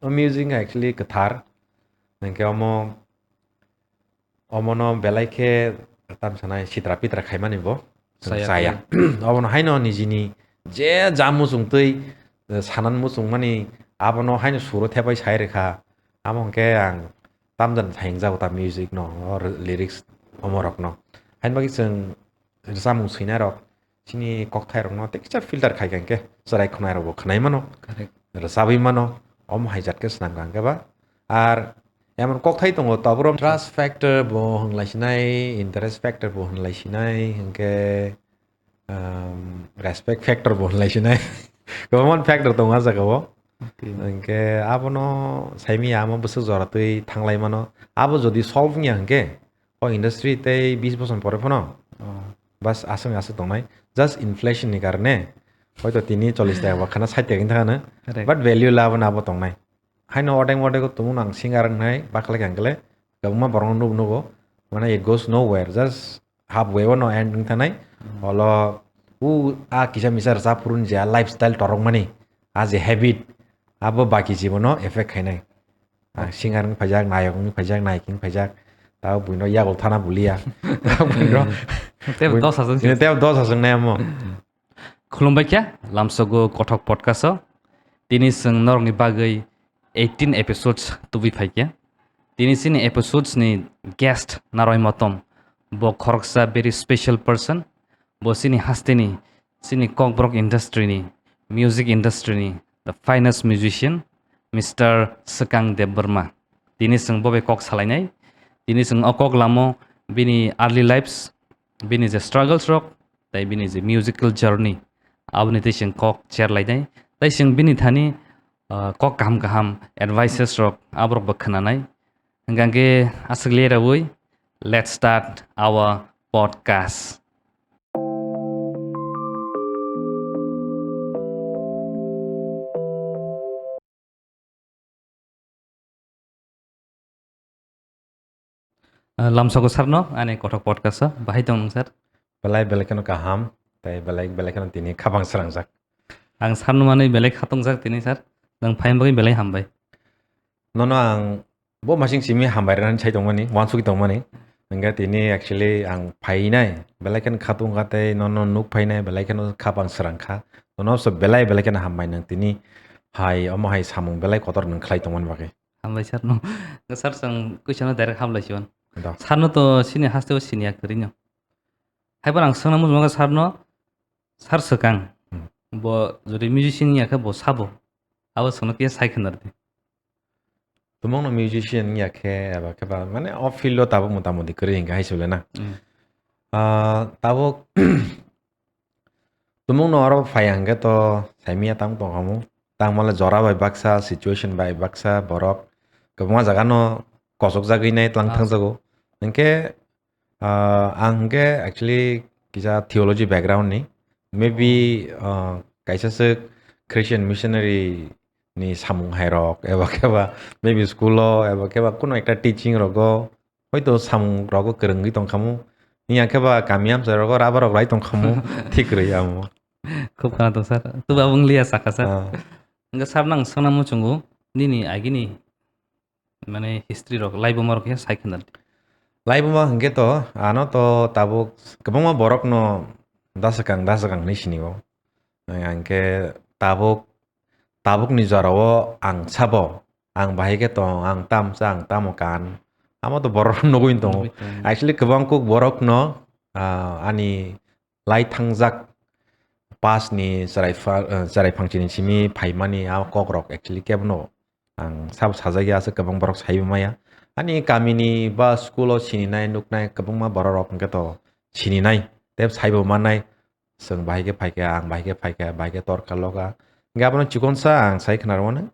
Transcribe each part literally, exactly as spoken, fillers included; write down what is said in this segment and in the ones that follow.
O music actually kwthar. Hwnkhe omo, omono belai khe tam sanai sitra pitra khaimani bo. Chaya Chaya. Obono haino nijini je ja muchung twi, eh, sanan muchung mani abono haino suro thepai sai rwkha. Amo hwnkhe ang tamjani thayeng jago ta music no, o lyrics omorok no. Haino bagwi chwng rwchapmung swinai rok chini kokthairokno tei kisa filter khai kha hwnkhe chwrai khwnairokbo khwnai mano, Correct. Rwchabwi mano, omo hai jat khe swnam kha hwnkhe ba. Ar emon kokthai tongo, tabuk trust factor bo hwnlai sinai, interest factor bo hwnlai sinai, hwnkhe, um, respect factor bo hwnlai sinai. Kwbangma factor tongo ah jagao. Okay. Hwnkhe abono saimanya amo bwswk jora twi thanglai mano. Abo jodi solve wngya hwnkhe, o industry tei bis bochor pore phano Oh. bas aswk aswk tongnai. Just inflation ni karone hoito tini chollish taka ba khana sait taka wngwi thangano. Correct. But value labo na abo tongnai. Haino odeng odego tumung ang singer wngnai bakhle kangkle. Kwbangma borokno nugo nugo. Mane it goes nowhere. Just halfway o no end wng thanai. Hmm. Olo u a kisa misa rwchap phuru ni je a lifestyle torok mani. A je habit. Abo baki jibono effect khainai. Ah, singer wng phaijak, nayok wng phaijak, nayik wng phaijak. Tabo buino yagol thana buliya. Tabo buino Tebo buin-, dos hasung tebo dos hasung nai amo. Khulumbai kha, lamsogo Kothok Podcast o. Tini chwng norokni bagwi eighteen episodes tubui phai kha. Tini chini episodes ni guest Naroi Motom. Bo khoroksa very special person. Bo chini hasteni, chini Kokborok industry ni, music industry ni the finest musician, Mister Swkang Debbarma. Tini chwng bo bai kok salainai. Tini chwng o kok lamo bini early lives, bini je struggles rok, tei bini je musical journey, aboni tei chwng kok share lainai. Tei chwng bini thani, ah, kok kaham kaham advices rok aborok bo khwnanai. Hwnkhe aswk le rawi, let's start our podcast. Ah, lamsogo sir no, ani Kothok Podcast o, bahai tong nung sir? Belai belai kheno kaham, tei belai belai kheno tini khabang srangjak. Ang sir no manwi belai khatungjak tini sir, nwng phaima bagwi belai hambai. Nono ang bo masing simi hambai rwnani sai tongmani, uansugwi tongmani. Hwnkhe tini actually ang phainai, belai kheno khatung kha tei nono nuk phainai, belai kheno khabang srang kha. Nono so belai belai kheno hambai nwng tini hai omo hai samung belai kotor nwng khlai tongmani bagwi. Hambai sir no. Sir, chwng question no direct hamlai si on. Do. Sir no to sini haste o sini ya kwrwi no. Haibar ang swngna muchungo sir no, sir swkang. Hmm. Bo jodi musician ya khe bo sabo. Abo swngno khe sai khna rwdi. Tumungno musician ya khe eba khe ba mane o field o tabuk mota moti kwrwi hinkhe hai se le na. Hmm. Ah, tabuk Tumungno oro phai hwnkhe to saimanya tang tongkhamu. Tangmale jora bai baksa, situation bai baksa, borok kwbangma jaga no kosokjagwi nai tlang Ah. thangjago. Hinkhe, ah, ang hinkhe actually kisa theology background ni. Maybe, Oh. ah, kaisa swk Christian missionary ni samung hai rok, eba khe ba maybe school o, eba khe ba kuno ekta teaching rogo, Hoito samung rogo kwrwngwi tongkhamu. Hiya khe ba kami amchai rogo rubber rok rai tongkhamu. Thik rwi amo. Khub khana tong sir. Tuba wng liya saka sir. Ah. Hwnkhe sir nang swngna muchungo nini agini mane history rok laibuma rok khe sai khna. Laibuma hwnkhe to ano to tabuk kwbangma borok no dasakang dasakang hinwi sinio. Hwnkhe tabuk tabukni jorao ang sabo, ang bahai khe tong, ang tam cha, ang tamo kan, amo to borok nugwi tongo. Nugwi tongo. Actually, kwbang kuk borok no, ah, ani lai thangjak past ni chwrai pha-, ah, chwrai phangchini simi phaimani a kok rok actually kebo no ang sabo sajagya aswk kwbang borok saibo maya. Ani kamini ba school o sininai nuknai kwbangma borok rok hwnkhe to sininai tei saibo mannai. Chwng bahai khe phai kha, ang bahai khe phai kha, bahai khe torkha lokha. Hingke abono chikonsa ang sai khna rwmani.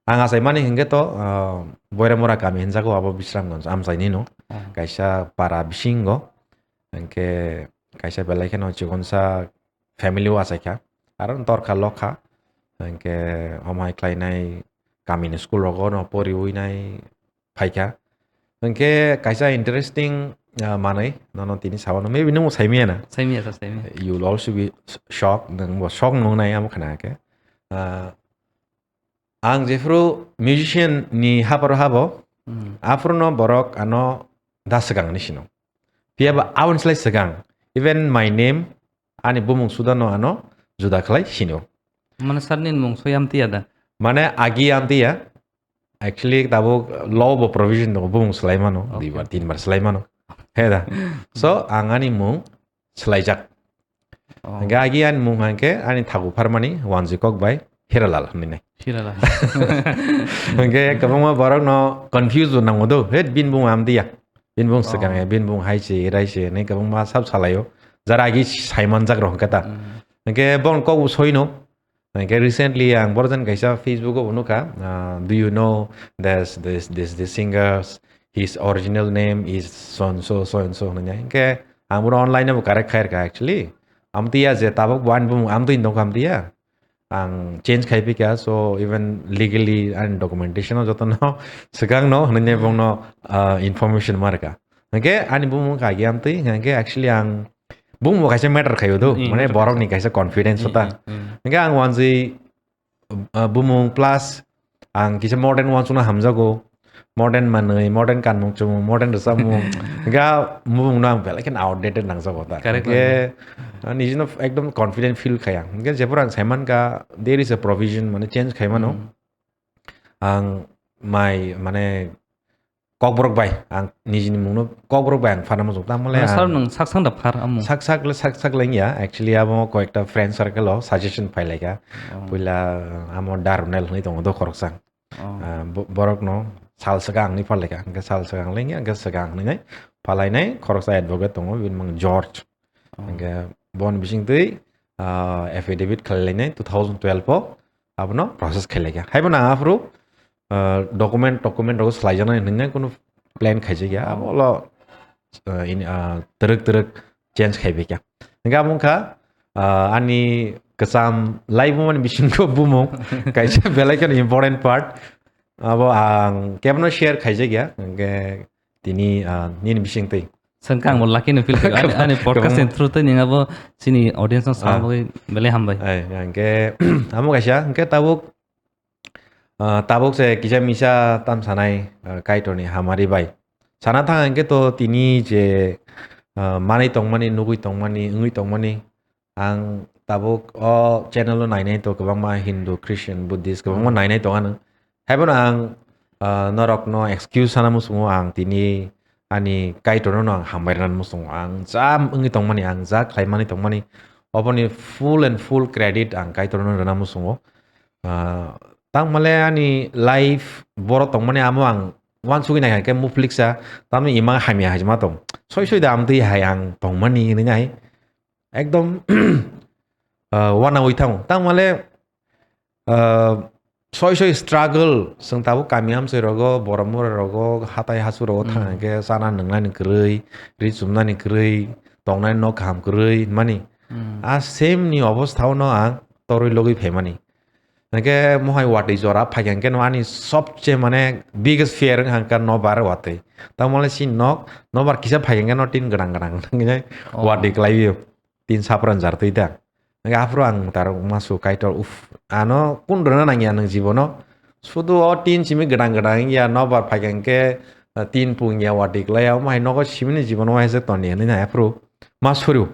Ang achai mani hingke to, ah, Boiramura kami hinjago abo Bisramganj amchaini no. Ah. Kaisa para bisingo. Hingke kaisa belai kheno chikonsa family o achai kha. Aro torkha lokha. Hingke omo hai khlainai kamini school rogo no poriwi nai phaikha. Hwnkhe kaisa interesting, ah, manwi nono tini sawano, maybe nwng saimanya na. Saimanya sir, saimanya. You will also be shocked, nwng bo shock nungnai amo khna khe. Ah, Ang jephru musician ni haparo habo, Hmm. aphuru no borok ano da swkang ni sino. Phiya ba aboni slai swkang. Even my name, ani bumung suda no ano juda khlai sino. Mane sir ni mung soi amtiya da? Mane agi amtiya. Actually, tabuk law bo provision tongo, bumung swlai mano, Okay. Duibar, tinbar swlai mano. He da. So, ang ani mung swlaijak. Oh. Hingke agi ani mung hingke ani thagu pharmani Wanjwi kok bai Hiralal hinwi nai. Hiralal. Hingke kwbangma borok no confuse bo nango do. He bin bung amdiya. Bin bung Oh. swkang ya, bin bung hai se, rai se, hinwi kwbangma sab salaio. Jara agi saiman jak rok hingke ta. Mm. Hingke bon kok bo soino. Hingke recently ang borok jan kaisa Facebook o nukha, ah, "Do you know this, this, this, this singers? His original name is so and so, so and so," hinwi. Hingke ang bono online o bo correct khairkha actually. Amtiya je tabuk bo ani bumung amtwi nokha amtiya. Ang change khai pika, so even legally ani documentation o jotono swkang no hinwi bongno, ah, information marka. Hingke ani bumung kagi amtwi, hingke actually ang bumung bo kaisa matter khaio do, Mm, mane matter borok khaisa. Ni kaisa confidence Mm, ta. Mm, mm. Hingke ang Wanjwi, ah, bumung plus ang kisa modern wansukna hamjago. Modern manwi, modern kanmung chumung, modern rwchapmung. Hingke bumung no ang belai kheno outdated nangjago ta. Correct, hingke, correct. Ah, nijino ekdom confident feel khaya. Hingke jephuru ang saimankha, there is a provision, mane change khaimano. Mm. Ang mai, mane Kokborok bai, ang nijini mungno Kokborok bai ang pharna muchung. Tamole Mane ang sir nwng sak sang da phar amung? Sak sak le, sak sak le wngya. Actually, abo koyekta friend circle o suggestion phailaika. Oh. Puila amo Darunel hinwi tongo do khoroksa. Oh. Ah, bo-, borokno sal swkang ni phalaika. Hingke sal swkang le wngya, hingke swkang hinwi nai phalainai khoroksa advocate tongo, bini mung George. Oh. Hingke bon bisingtwi, ah, affidavit khailainai two thousand twelve o abono process khailaika. Haibo nang aphuru, ah, document, document rogo swlaijaknai hinwi kunu plan khaijakya. Oh. Abo lo, ah, in, ah, twrwk twrwk change khaibaikha. Hingke abo wngkha, ah, ani kwcham laibumani bisingo bumung kaisa belai kheno important part. Abo ang kebono share khaijakya. Hingke tini, ah, nini bisingtwi. Sengkang bo lucky no feel khayo. Ani, ani podcast ni Kwbangma. Through tei ning abo chini audience no Ah. Sama bagwi belai hambai. Ai, hingke amo kaisa, hingke tabuk, ah, tabuk se kisa misa tam sanai, ah, Kaitorni hamari bai. Sana thang hingke to tini je, ah, manwi tongmani, nugwi tongmani, wngwi tongmani, ang tabuk o channel o nainai to kwbangma Hindu, Christian, Buddhist kwbangma Hmm. nainai tong ano. Haibono ang, ah, norokno excuse sana muchungo ang tini ani Kaitorno no ang hambai rwna muchungo. Ang ja wngwi tongmani, ang ja khlaimani tongmani, oboni full and full credit ang Kaitorno rwna muchungo. Ah, tangmale ani life boro tongmani amo ang wansugwi naikha khe mupliksa, tamni imang hamya hai ma tong. Soi soi da amtwi hai ang tongmani hinwi nai. Ekdom, ah, wanaui thango. Tangmale, ah, soi soi struggle, chwng tabuk kami amchai rogo, borok mura rogo, hatai hasu rogo thang Hmm. hwnkhe chana nwngnani kwrwi, ri chumnani kwrwi, tongnani nok kaham kwrwi, hinmani. Hmm. A same ni obostha o no ang torwi logwi phaimani. Hwnkhe mohai watwi jora phaikha hwnkhe no ani sobse mane biggest fear wngkha hwnkhe nobar watwi. Tamo le chini nok, nobar kisa phaikha hwnkhe no tin gwnang gwnang hwnkhe Oh. watwi kwlaiwi tin sapran jar twi da. Hwnkhe aphuru ang taro wngma su Kaitor, uff, ano kun rwna nangya nwng jibono. Sudu o tin simi gwnang gwnang wngya, nobar phaikha hwnkhe, uh, tin pungya watwi kwlaiya, omo hai nogo simini jibono waisa toni hinwi nai aphuru ma suru.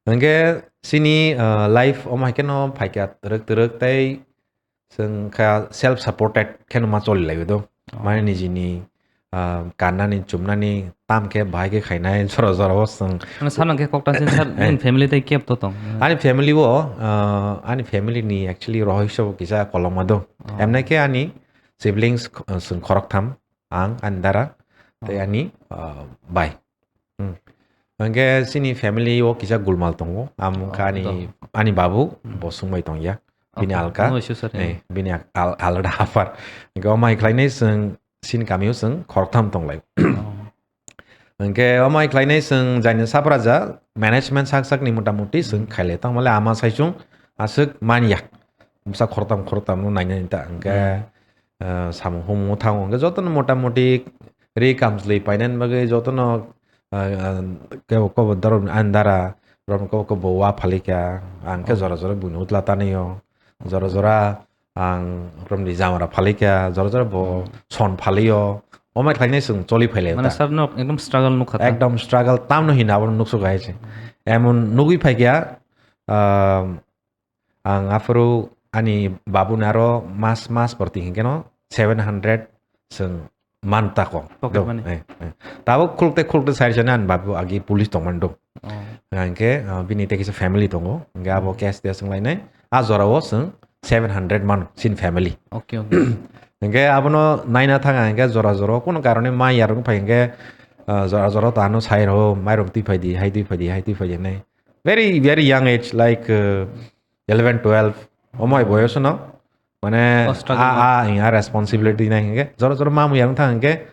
Hwnkhe chini, ah, life omo hai kheno phaikha twrwk twrwk tei chwng kha self supported kheno ma choli laiwi do. Oh. Mane nijini, ah, kannani chumnani tam khe bahai khe khainai jora jora o chwng. Mane sana khe kokta sin sir, Eh. Nini family tei keb to tong? Ani family o, ah, ani family ni actually rohorso bo kisa kolokma do. Oh. Emnai khe ani siblings, ah, chwng khoroktham, ang, ani dara, tei Oh. ani, ah, bai. Hmm. Hwnkhe chini family o kisa gulmal tongo. Amo Oh, kha ani, to. Ani babu, Hmm. bo sungbai tongya. Bini Okay. Alka. No issue, sir. Eh, bini al-, alada afar. Hwnkhe o mai khlainai chwng chini kamio chwng khoroktham tonglai. Oh. Hwnkhe o mai khlainai chwng jaini sapraja management sak sakni mota moti chwng Hmm. khailai. Tangmale ama saichung aswk manya. Bwsa khoroktham khoroktham no nainani ta. Hwnkhe Hmm. ah, samung humung thango hwnkhe jotono mota moti ri kamchwlwi painani bagwi jotono, ah, ah, kebo kobo doro ani dara rok kobo kobo wa phalikha, ang khe Oh. Jora jora buino utla tanio, jora jora, ang romni jamara phalikha, jora jora bo Hmm. son phalio, omai khlainai chwng choli phailai Mane ta. Sir no ekdom struggle nukha ta. Ekdom struggle tamno hina abono nuksuk hai se. Emon nugui phaikha, ah, ang aphuru ani babuni aro mas mas porti hinkhe no seven hundred chwng man tako. Pocket Do, money. Eh, eh. Tabuk khulukte khulukte sai sani ani babu agi police tongmani do. Oh. Hingke, ah, bini tei kisa family tongo. Hingke abo Hmm. cash tei swnglainai. A jorao chwng seven hundred mano sin family. Okay, okay. Hingke abono naina thanga hingke jora jora kono karone ma yarwng phai hingke, ah, jora jora to ano sai rw mairum twi phai di, hai twi phai di, hai twi phai di hinai. Very, very young age, like, uh, eleven, twelve, omoi boyoso no. Mane, Oh, struggle a, no. a, a responsibility nai hingke. Jora jora mamu yang thang hingke.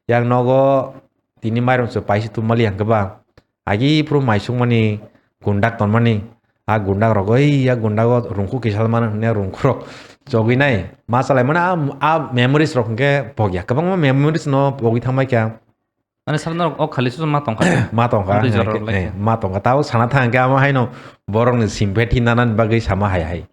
Yang nogo tini mairum se paisi tumali yang keba. Agi pro maisung mani gundak ton mani. A gundak rok, oi, ya gundak o rungku kisal mani hingke rungku rok. Jogwi nai. Ma salai mani a, a memories rok hingke pogya. Kebangma memories no pogwi thangbai kya. Mane sir norok o khali susu ma tongkha. Ma tongkha, Amtwi eh, jorok eh, lai eh, kha. Ma tongkha. Tao sana thang khe amo haino borokni sympathy nanani bagwi sama hai hai.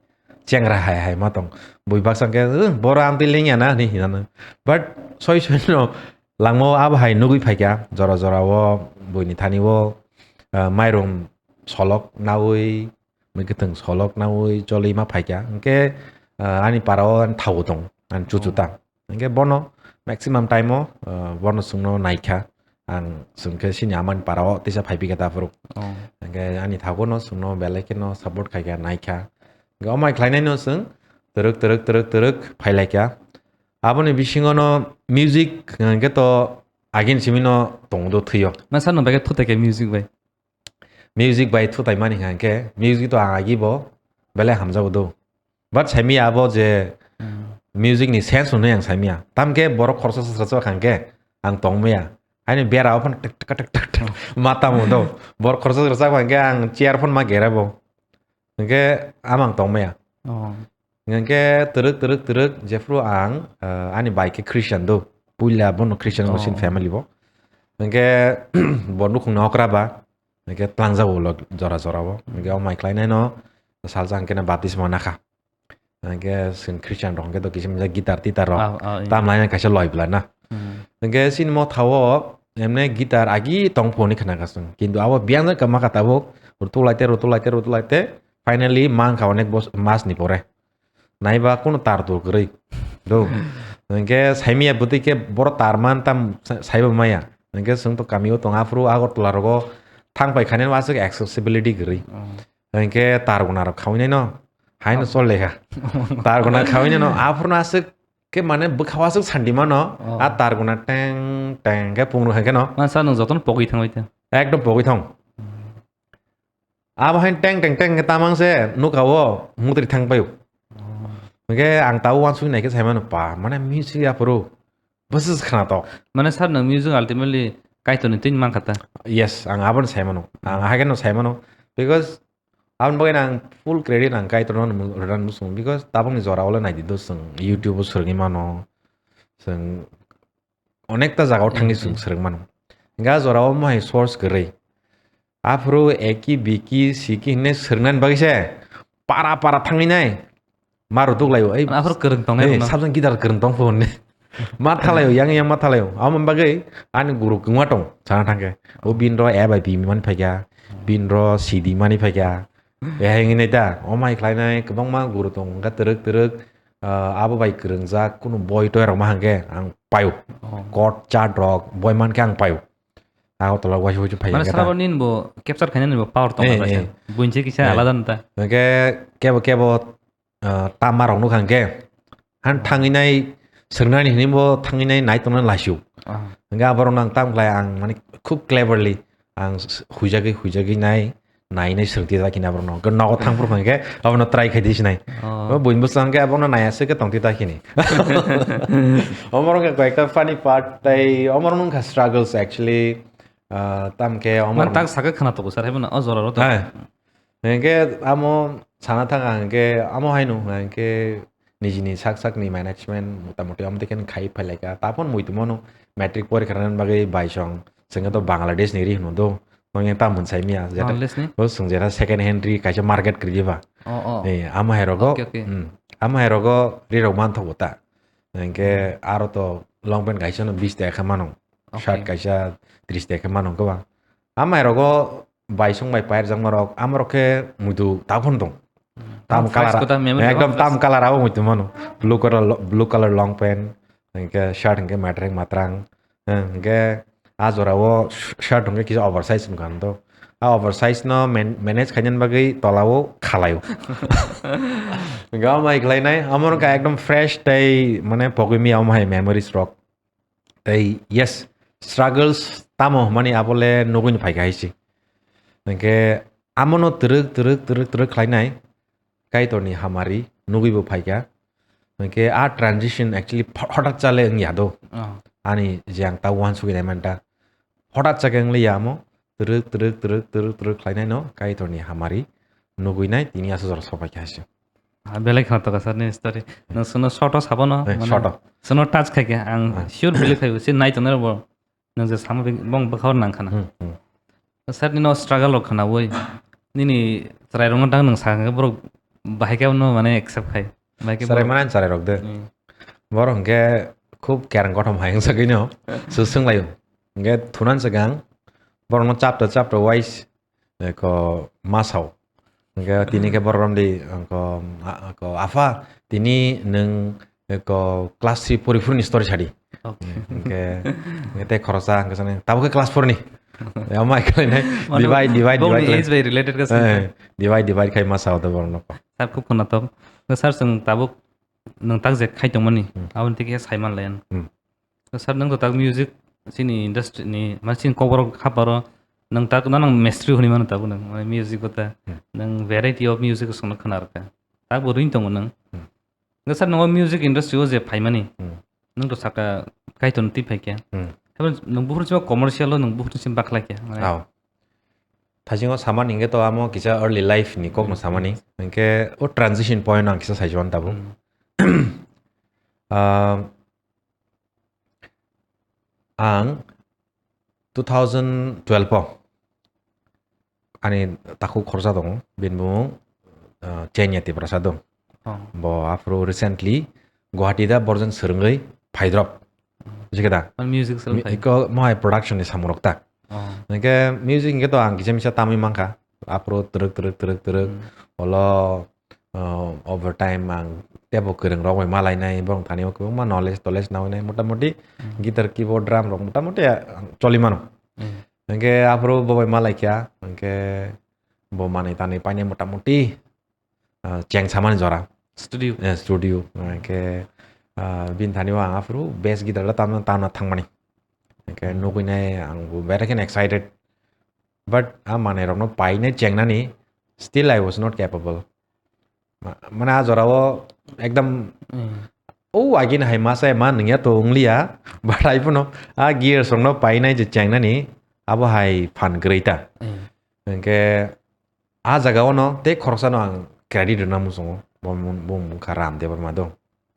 Chengra hai hai ma tong. Bui baksa khe, "Uh, boro amtwi lengya na," hinwi hinano. But soi soi no langmao abo hai nugui phaikha, jora jora o buini thani o, ah, mairum solok naui, mui kwthwng solok naui choli ma phaikha. Hwnkhe, ah, ani para o ani thago tong, ani chuchu Oh. ta. Hingke bono maximum time o, uh, bono chwngno naikha. Ang chwngkhe chini amani para o tisa phaiphikha ta aphuru. Oh. Hingke ani thago no chwngno belai kheno support khaikha, naikha. Hingke omai khlainaino chwng twrwk, twrwk, twrwk, twrwk phailaikha. Aboni bisingo no music hingke to agin simi no tongdo thwiyo. Masa no bage thutai khe music bai? Music bai thutai mani hingke music to ang agi bo belai hamjago do. But saimia abo je Hmm. music ni sense hwnwi ang saimia. Tamkhe borok khoroksa sasra chok hangkhe ang tongmaya. Haino bera o phano tek tek tek tek tek Oh. ma tamo do. Borok khoroksa sasra chok hangkhe ang chair phano ma gera bo. Hingkhe amang tongmaya. Oh. Hingkhe twrwk twrwk twrwk jephru ang, eh, ani bai khe Christian do. Puila bono Christian bo sin Oh. family bo. Hingkhe bo nukhung no okra ba. Hingkhe tlangjago ulo jora jora o. Hingkhe o mai khlainaino salsa hingkhe no baptisma nakha. Hingke chwng Christian rok hingke to kisa misa guitar titar rok Ah, ah, iya. Tam laina kaisa loi bwla na. Hmm. Hingke chini motha o emne guitar agi tong phone khna ka chwng. Kintu abo biyang jak ma ka tabuk rutuk laite, rutuk laite, rutuk laite. Finally mang kha onek bos-, mas ni pore. Naiba kuno tar tur kwrwi. Do. Hingke saimia bwtwi khe boro tar man tam sa-, saibo maya. Hingke chwng to kami o tong aphuru Agartala rogo thang pai khani aswk accessibility kwrwi. Oh. Hingke tar guna rok khawi nai no. Haino Oh. chol lekha. Tar guna khawi nai no. Aphuru no aswk khe mane bwkha o aswk sandi mano. Oh. A tar guna teng teng khe pung rok hai khe no. Mansa nwng jotono pogwi thangwi ta. Ekdom pogwi thang. Hmm. Abo hai teng teng teng khe tamang se nuka o mutri thang paio. Oh. Hingke ang tao wansuk nai khe sai mano pa. Mane music aphuru. Bwswk khna tok. Mane sir, nwng music ultimately Kaitorni twi mankha ta? Yes, ang abono sai mano. Ang haikhe no sai mano. Because aboni bagwi ang full credit ang Kaitorno rwna muchungo. Because tabukni jora o le naidi do chwng YouTube o swrwngwi mano. Chwng onekta jaga o thangwi chwng swrwng mano. Hingke a jora o mohai source kwrwi. Aphuru eki biki siki hinwi swrwngnani bagwi se para para thangwi nai ma rutuk laio. Ei, Aphuru kwrwng tongnai ei, rwno. Sabjang guitar kwrwng tong phone ni. Ma thalaio, yang yang ma thalaio. Amo bagwi ani guru kwngma tong sana thangkhe. O bin ro A bai B mani phaikha, bin ro C D mani phaikha. Ehai hinwi nai ta, o mai khlainai kwbangma guru tong, wngkha twrwk twrwk, ah, abo bai kwrwngjak kunu boi toi rok ma hangkhe ang paio. Oh. Chord chart rok boi mankhe ang paio. Agartala waisa waisa phai Mane khe ta. Sabo nini bo capture khainani bo power tong Eh, kha eh. Buinse kisa Eh. Alada nta. Hingke kebo kebo, ah, tama rok nukha hingke. Han thangwi nai swrwngnani hinwi bo thangwi nai nai tongna laisio. Ah. Hingke aborok no ang tam khlai ang mani khub cleverly ang s-, huijagwi huijagwi nai nai nai swrwng twi jakhi na borok no. Hingke nogo thang phuru hingke abono try khai di sinai. Oh. Bo buini bwskango hingke abono nai aswk khe tong twi ta khini. Omorok khe koi ekta funny part tei omorok wngkha struggles actually. Ah, tam khe omorok Man tak sakhe khna tongo sir, hai bono o jora ro to. Hai. Hingke amo sana thang ang hingke amo hai no hingke nijini sak sak ni management mota moti amo tei khe khai phai lai kha. Tapon mui tongmo no matric porikha rwna bagwi bai song. Chwng to Bangladesh ni ri hwno do. Nokni ta mwnsai miya. Oh, jeta list ni? Bo swng jeta second hand ri kaisa market kwrwi ba. Oh, oh. Eh, ama hai rogo. Okay, okay. Hmm. Ama hai rogo ri rok man thogo ta. Hingke aro to long pant kaisa no bis taka khe mano. Okay. Shirt kaisa tris taka khe mano kwbang. Ama hai rogo bai song bai pair jang marok, ama rok khe muitu ta phano tong. Hmm. Tam color, ekdom tam color abo muitu mano. Blue color, blue color long pant, hingke shirt hingke matrang matrang. Hingke a jora o sh-, shirt hingke kisa oversize wngkha ang to. A oversize no man-, manage khainani bagwi tola o khalai o. Hingke amo hai khlai nai, amo wngkha ekdom fresh tei mane pogwi miya amo hai memories rok. Tei yes, struggles tamo hwnmani abo le nugwi ni phaikha hai se. Hingke amono twrwk, twrwk, twrwk, twrwk khlainai Kaitorni hamari nugwibo phaikha. Hingke a transition actually ph-, hothat chale wngya do. Oh. Ani je ang ta uansugwi naimanta. Hothat chakhe wngliya amo. Twrwk, twrwk, twrwk, twrwk, twrwk khlainaino Kaitorni hamari nugwinai tini aswk jora sophaikha hai se. Ah, belai khna toka sir ni story. Nwng sono short o sabo no, eh, mane short o. Sono touch khai khe ang, ah, sure believe khai se nai tongnai bo nwng je samo bong bwkha nang khana. Hmm, hmm. Sir ni no struggle rok khana boi. Nini chwrai rok no dang nwng sa khe borok bahai khe no mane accept khai. Bahai khe chwrai borok mane chwrai rok de. Hmm. Borok hwnkhe khub kereng kothom hai wngsa khe no. Su swng lai o. Hwnkhe thunan swkang borok no chapter chapter wise eko masao. Hingke tini ke borok romdi, ko, a-, ko, "Apha, tini nwng, ko, class three pori phuru ni story sadi." Okay. Hingke, hingke tei khoroksa hingke sani, "Tabuk ke class four ni." Ya, mai khlai nai. Mane divide, divide, bongni divide khlai. Age bai related ka sini. Eh, divide, divide khai masao to borok no. Sir, khub khna tok. Sir, chwng tabuk nwng tak je khai tongmani, hmm, aboni tike sai man lai. Hmm. Sir, nwng to tak music chini industry ni, ma chini kokborok haparo nwng tak, no, nwng mestri hwnwi mano tabuk nwng, mane music o ta, hmm, nwng variety of music songno khna rwkha. Tak bo rwng tongo nwng. Hmm. Nwng sir, nwng o music industry o je phaimani, hmm, nwng to saka Kaitor twi phaikha. Hmm. Haibo nwng buphuru sima commercial o nwng buphuru sima bakhlai kha. Mane, oh. Thaisingo samani hingke to amo kisa early life ni kokno, hmm, samani. Hingke o transition point ang kisa saijwan tabuk. Hmm. Ah, Ang two thousand twelve o ani takhuk khoroksa tongo, bini bumung, ah, Chenya Tiprasa dong. Oh. Bo aphuru recently Guwahati da borjong swrwngwi phaidrop. Hmm. Buji khe da? Mane music swrwng phai. Iko mohai production ni samung rok ta. Oh. Hingke music hingke to ang kisa misa tamwi mankha. Aphuru twrwk, twrwk, twrwk, twrwk. Hmm. Olo, uh, overtime ang tebo kwrwng rok bai malainai, borok thani o kwbangma knowledge toles nawi nai, motamoti, hmm, guitar, keyboard, drum rok motamoti, ah, choli mano. Hmm. Hingke aphuru bo bai malaikha, hingke bo manwi tanwi painai motamoti, ah, cheng samani jora. Studio. Eh, studio. Hingke, ah, bini thani o ang aphuru bass guitar da tamna, tamna thangmani. Hingke, hmm, nugwi nai ang bo berai kheno excited. But a manwi rokno painai chengnani, still I was not capable. Ma-, mane a jora o ekdam, hmm, o agini hai masa ma nungya to wngliya, but ai phano a gears rokno painai je chengnani abo hai phan kwrwi ta. Hmm. Hingke a jaga o no tei khoroksa no ang credit rwna muchungo, bo mung, bo mung kha Ram Debbarma do.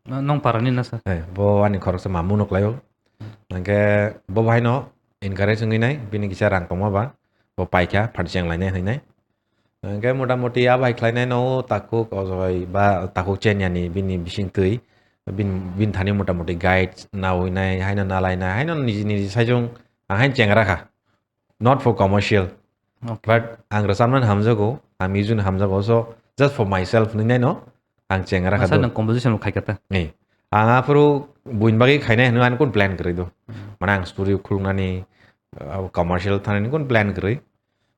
No-, nong parani na sir? Eh, bo ani khoroksa mamu no khlaio. Hmm. Hingke bo bahaino encourage wngwi nai, bini kisa rang tongma ba, bo paikha, phan cheng lainai hinwi nai. Hingke motamoti a bai khlainai no takhuk Ojoi ba takhuk Chenya ni bini bising twi, bin-, bini thani motamoti guide nawi nai, haino nalai nai, haino niji niji saichung ang haino cheng rakha. Not for commercial. Okay. But ang rwchapnani hamjago, ang music ni hamjago. So, just for myself hinwi nai no ang cheng rakha. Asa do. Nwng composition bo khaikha ta? Ni. Ang aphuru buini bagwi khainai hinwi ani kun plan kwrwi do. Hmm. Mane ang studio khuluknani, uh, commercial thangnani kun plan kwrwi.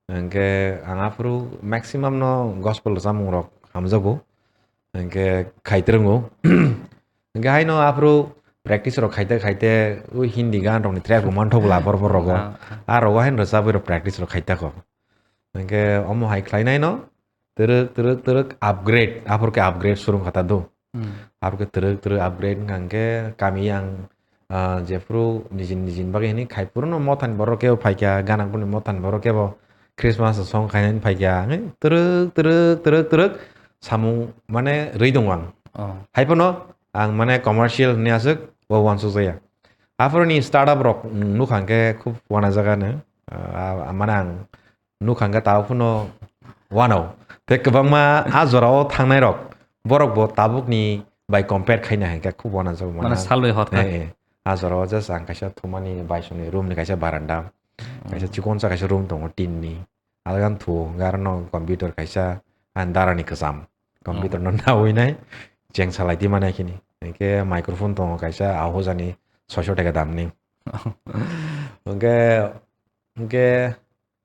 Hingke ang aphuru maximum no gospel rwchapmung rok hamjago. Hingke khai twrwngo. Hingke haino aphuru practice rok khaite khaite o Hindi gan rokni track rok manthok bwla borok borok rogo. Ah, ah. A rogo haino rwchabwi rok practice rok khaita kho. Hingke omo hai khlainai no twrwk, twrwk, twrwk upgrade. Aphuru khe upgrade surung kha ta do. Hmm. Aphuru khe twrwk, twrwk upgrade wngkha hingke kami yang, ah, jephuru nijin nijin bagwi hinwi khai phuru no mothani borok kebo phaikha, ganang phuru mothani borok kebo Christmas song khainani phaikha. Hingke twrwk, twrwk, twrwk, twrwk samung mane rwi tongo ang. Oh. Hai phano ang mane commercial hinwi aswk bo uansuk jaya. Aphuruni startup rok nukha hwnkhe khub uanajak ano. Ah, mane ang Nuk hwnkhe tabuk phano uanao. Tei kwbangma a jorao thangnai rok, borok bo tabukni bai compare khaina hwnkhe khub uanajak Mane mano. Salwi hor kha. Eh, eh. A jorao just ang kaisa thumani baisongni room ni kaisa baranda. Kaisa chikonsa kaisa room tongo tin ni. Algan thu garno computer kaisa ang darani kwcham. Computer no nawi nai cheng salai di mane kini. Hwnkhe microphone tongo kaisa ahojani soiso taka damni. Hwnkhe, hwnkhe,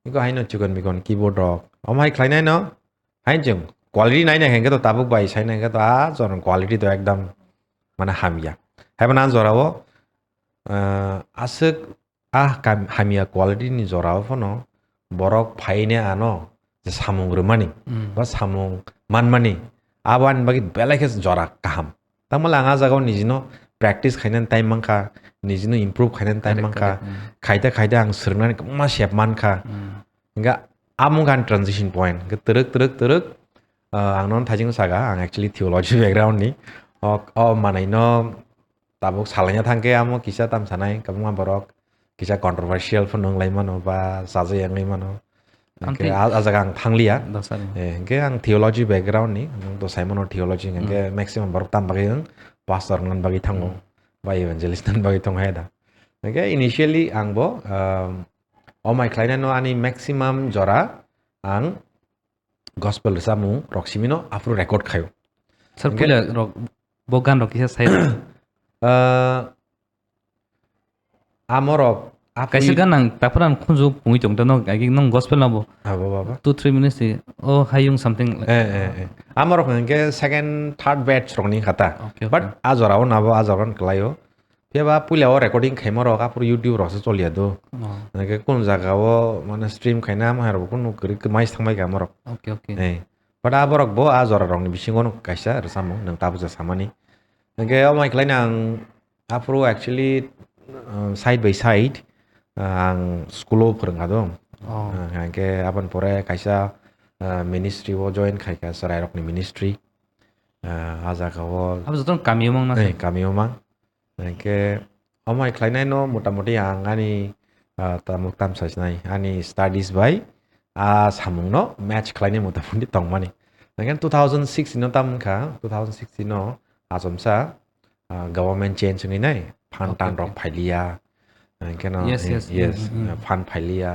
iko haino chikon mikon keyboard rok. Omo hai khlainai no? Hain chwng quality naina hwnkhe to tabuk bai saina hwnkhe to a jorang quality to ekdam mane hamya. Haibo nan jorao, ah, aswk a kam-, hamya quality ni jorao phano borok phaine ano je samung rwmani Mm. ba samung manmani abo ani bagwi belai khe jora kaham. Tamole ang a jagao nijino practice khainani time mankha, nijino improve khainani time Correct, mankha, correct, mm. khaita khaita ang swrwngnani kwbangma sep mankha. Mm. Hingkhe amo wngkha ani transition point. Hingkhe twrwk, twrwk, twrwk, ah, ang nono thaisingno saga, ang actually theology background ni. O, o manai no tabuk salaina thangkhe amo kisa tam sanai, kwbangma borok kisa controversial phano wng lai mano ba chajak wngwi mano. Hingkhe Amtwi a, a jaga ang thangliya. Dosari. Eh, hingkhe ang theology background ni, nwng to sai mano theology, hingkhe Hmm. maximum borok tam bagwi wng, pastor wngna bagwi thango, Hmm. ba evangelist wngna bagwi tongo hai da. Hingkhe initially ang bo, um, o mai khlainai no ani maximum jora ang gospel rwchapmung rok simino aphuru record khaio. Sir, Hingkhe puila rok, bo gan rok kisa sai. Ah, amorok aphuru Kaisa gan ang taphran khunju pungwi tong, no, agi nong gospel na bo. Abo baba. Two, three minutes si, oh, hayung something like Eh, eh, eh. Amorok hwnkhe second, third batch rokni kha ta. Okay, okay. But a jorao nabo a jorao kwlaio. Phiya ba puila o recording khaima rok aphuru YouTube rok se choliya do. Oh. Hwnkhe kun jaga o mane stream khaina ama rok kunu kwrwi kwmai thangbai kha amorok. Okay, okay. Eh. But a borok bo a jora rokni bisingo no kaisa rwchapmung nwng tabuk ja samani. Hwnkhe o mai khlaina ang aphuru actually, uh, side by side, uh, ang school o phwrwng kha do. Oh. Uh, hwnkhe aboni pore kaisa, uh, ministry o join khai kha chwrai rokni ministry. Uh, a jaga o Abo joto kami o mang na Eh, se? kami o mang. Hingkhe omo hai khlainai no motamoti ang ani, ah, tamo tamsa sinai, ani studies bai a samung no match khlainai motamoti tongmani. Hingkhe two thousand sixteen no tam wngkha, two thousand sixteen no achomsa, ah, government change wngwi nai, phan Oke, tan rok oke. phailiya. Hingkhe no, Yes, eh, yes, yes, mm, mm, mm. ah, phan phailiya.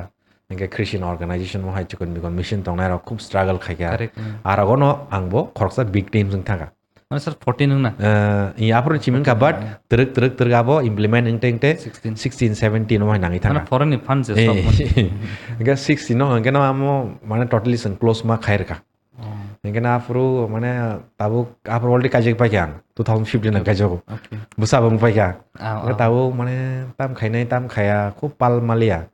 Hingkhe Christian organization mo hai chikon mikon mission tongnai rok khub struggle khaikha. Correct, mm. Arogo no ang bo khoroksa victims wng thangkha. Mane sir, fourteen wngna? Eh, iya, aphuru chiming kha, but Fourteen, yeah. twrwk, twrwk, twrwk abo implement wngte, wngte Sixteen. sixteen, seventeen omo hai nangwi Mane thangkha. foreign ni fund se Eh, sok mani. Hingke sixteen no, hingke no amo, mane, totally chwng close ma khai rwkha. Oh. Hingke no aphuru, mane, tabuk aphuru already kaijak paikha ang, two thousand fifteen ang kaijago. Okay. Bwsa bo wng paikha. Ah, Hingke ah. tabuk, mane, tam khainai, tam khaya, khub pal maliya.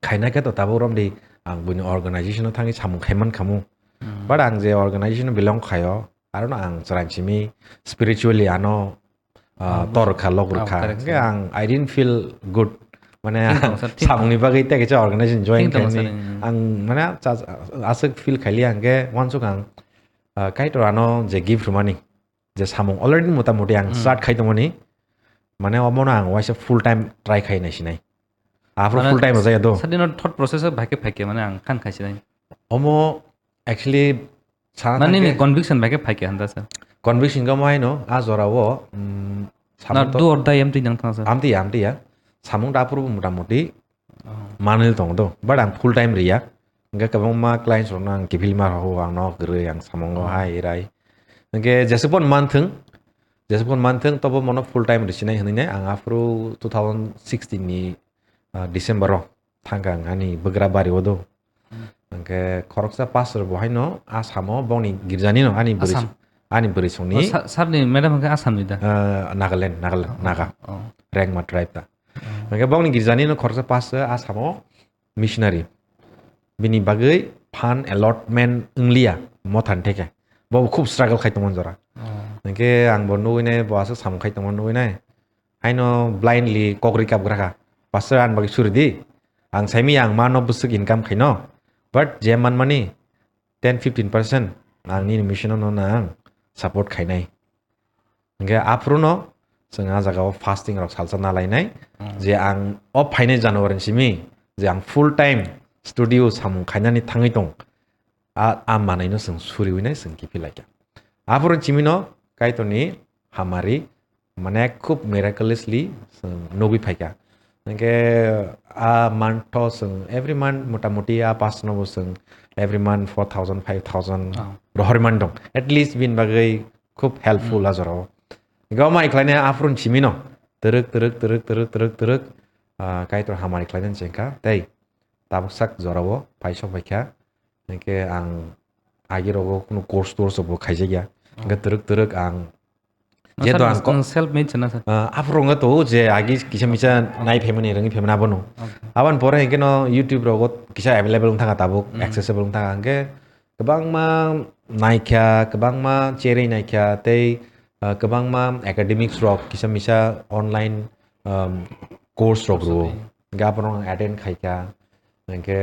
Khaina khe to tabuk romdi ang buini organization o thangwi samung khai man khamu. Hmm. But ang je organization o belong khaio, arono ang chwraini simi spiritually ano, ah, Ah, tor rwkha, lok ah, rwkha. correct, Hingke correct. ang, I didn't feel good. Mane Thik ang tongo, sir, thik samungni tongo. bagwi tei kaisa organization join Thik tongo, khaini sir, hmm. ang mane cha-, aswk feel khailiya hingke uansuk ang, ah, Kaitor ano je gift rwmani. je samung already motamoti ang Hmm. start khai tongmani, mane omono ang waisa full time try khai nai sinai. Aphuru Mane full time rwjak ya do. Sadino thought process o bahai khe phai khe mane ang khan khai sinai. Omo actually sana Mane thangkhe nini conviction bahai khe phai khe handa sir. Conviction kamo haino a jora o, mm, Na samung to do or die amtwi nang thang sir. Amtwi ya, amtwi ya. Samung da aphuru motamoti Oh. manwi tongo do, but ang full time riya. Hingke kwbangma clients rokno ang kiphilma rw-, ang no kwrwi, ang samungo Oh. hai rai. Hingke jesukphano manthwng, jesukphano manthwng, tobo mono full time risinai hwnwi nai ang aphuru two thousand sixteen ni, ah, December o thangkha ang ani bwgra bari o do. Hmm. Hingke khoroksa pastor bo haino Assam o bongni girjani no ani bwrwi Assam? ani bwrwi songni. Oh, sa-, sir ni madam hingke Assam ni da? Ah, Nagaland, Nagaland, Oh, Naga. oh. Rengma tribe ta. Oh. Hingke bongni girjani no khoroksa pastor Assam o missionary. Bini bagwi fund allotment wngliya, mothan theke. Bo khub struggle khai tongmani jora. Oh. Hingke ang bo nugwi nai, bo aswk samung khai tongmani nugwi nai. Haino blindly kok rikap gra kha. Pastor ani bagwi suri di. Ang saimi ang mano bwswk income khaino. But je manmani ten fifteen percent ang nini mission no nang support khainai. Hingke aphuru no chwng a jaga o fasting rok salsa na lainai. Hmm. Je ang o phainai January ni simi je ang full time studio samung khainani thangwi tong. A, a manwino chwng suriwi nai chwng kiphilai kha. Aphuru chimino Kaitorni hamari, mane, khub miraculously chwng nugwi phaikha. Hwnkhe a month o chwng every month motamoti a pastor no bo chwng every month four thousand, five thousand Oh. rohorwi man dong. At least bini bagwi khub helpful Hmm. a jorao. Hwnkhe o mai khlainai aphuru chimino twrwk, twrwk, twrwk, ah, Kaitor hamari khlainani chengkha. Tei tabuk sak jorao phai sok phaikha. Hwnkhe ang agi rogo kunu course tourse bo khaijakya. Oh. Hwnkhe twrwk twrwk ang No, jeto sir, ang ko-, nwng self made se na, sir? Ah, aphuru wngkha to je agi kisa misa nai phaimani, rwngwi phaimani abono. Okay. Aboni pore hwnkhe no YouTube rogo kisa available wngkha tabuk, Mm. accessible wngkha hwnkhe kwbangma naikha, kwbangma cherwi naikha tei, ah, kwbangma academics rok kisa misa online, um, course rok rwo. Hwnkhe aphuru ang attend khaikha. Hwnkhe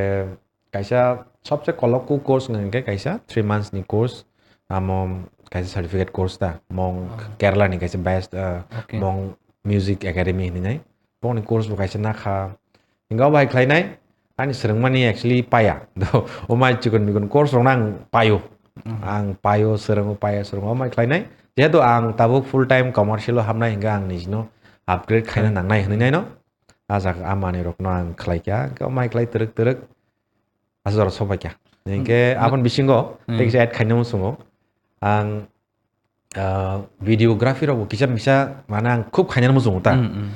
kaisa sobse kolok ku course wngkha hwnkhe kaisa three months ni course, amo kaisa certificate course ta, mong Oh. Kerala ni kaisa best, uh, Okay. mong music academy hinwi nai. Bongni course bo kaisa nakha. Hwnkhe obo hai khlainai, ani swrwngmani actually paya. Do, o mai chikon mikon course rokno ang paio. Mhm. Ang paio, swrwngo, paio, swrwngo, omo hai khlainai. Jehetu ang tabuk full time commercial o hapnai hwnkhe ang nijino upgrade khaina Correct. nangnai hinwi naino. A jaga a manwi rokno ang khlai kha, hwnkhe omo hai khlai twrwk twrwk. Aswk jora sobai kha. Hwnkhe Hmm. aboni bisingo Hmm. tei kisa add khaina muchungo. Ang, ah, videography rokbo kisa misa, mane, ang khub khaina muchungo ta. Hmm, hmm.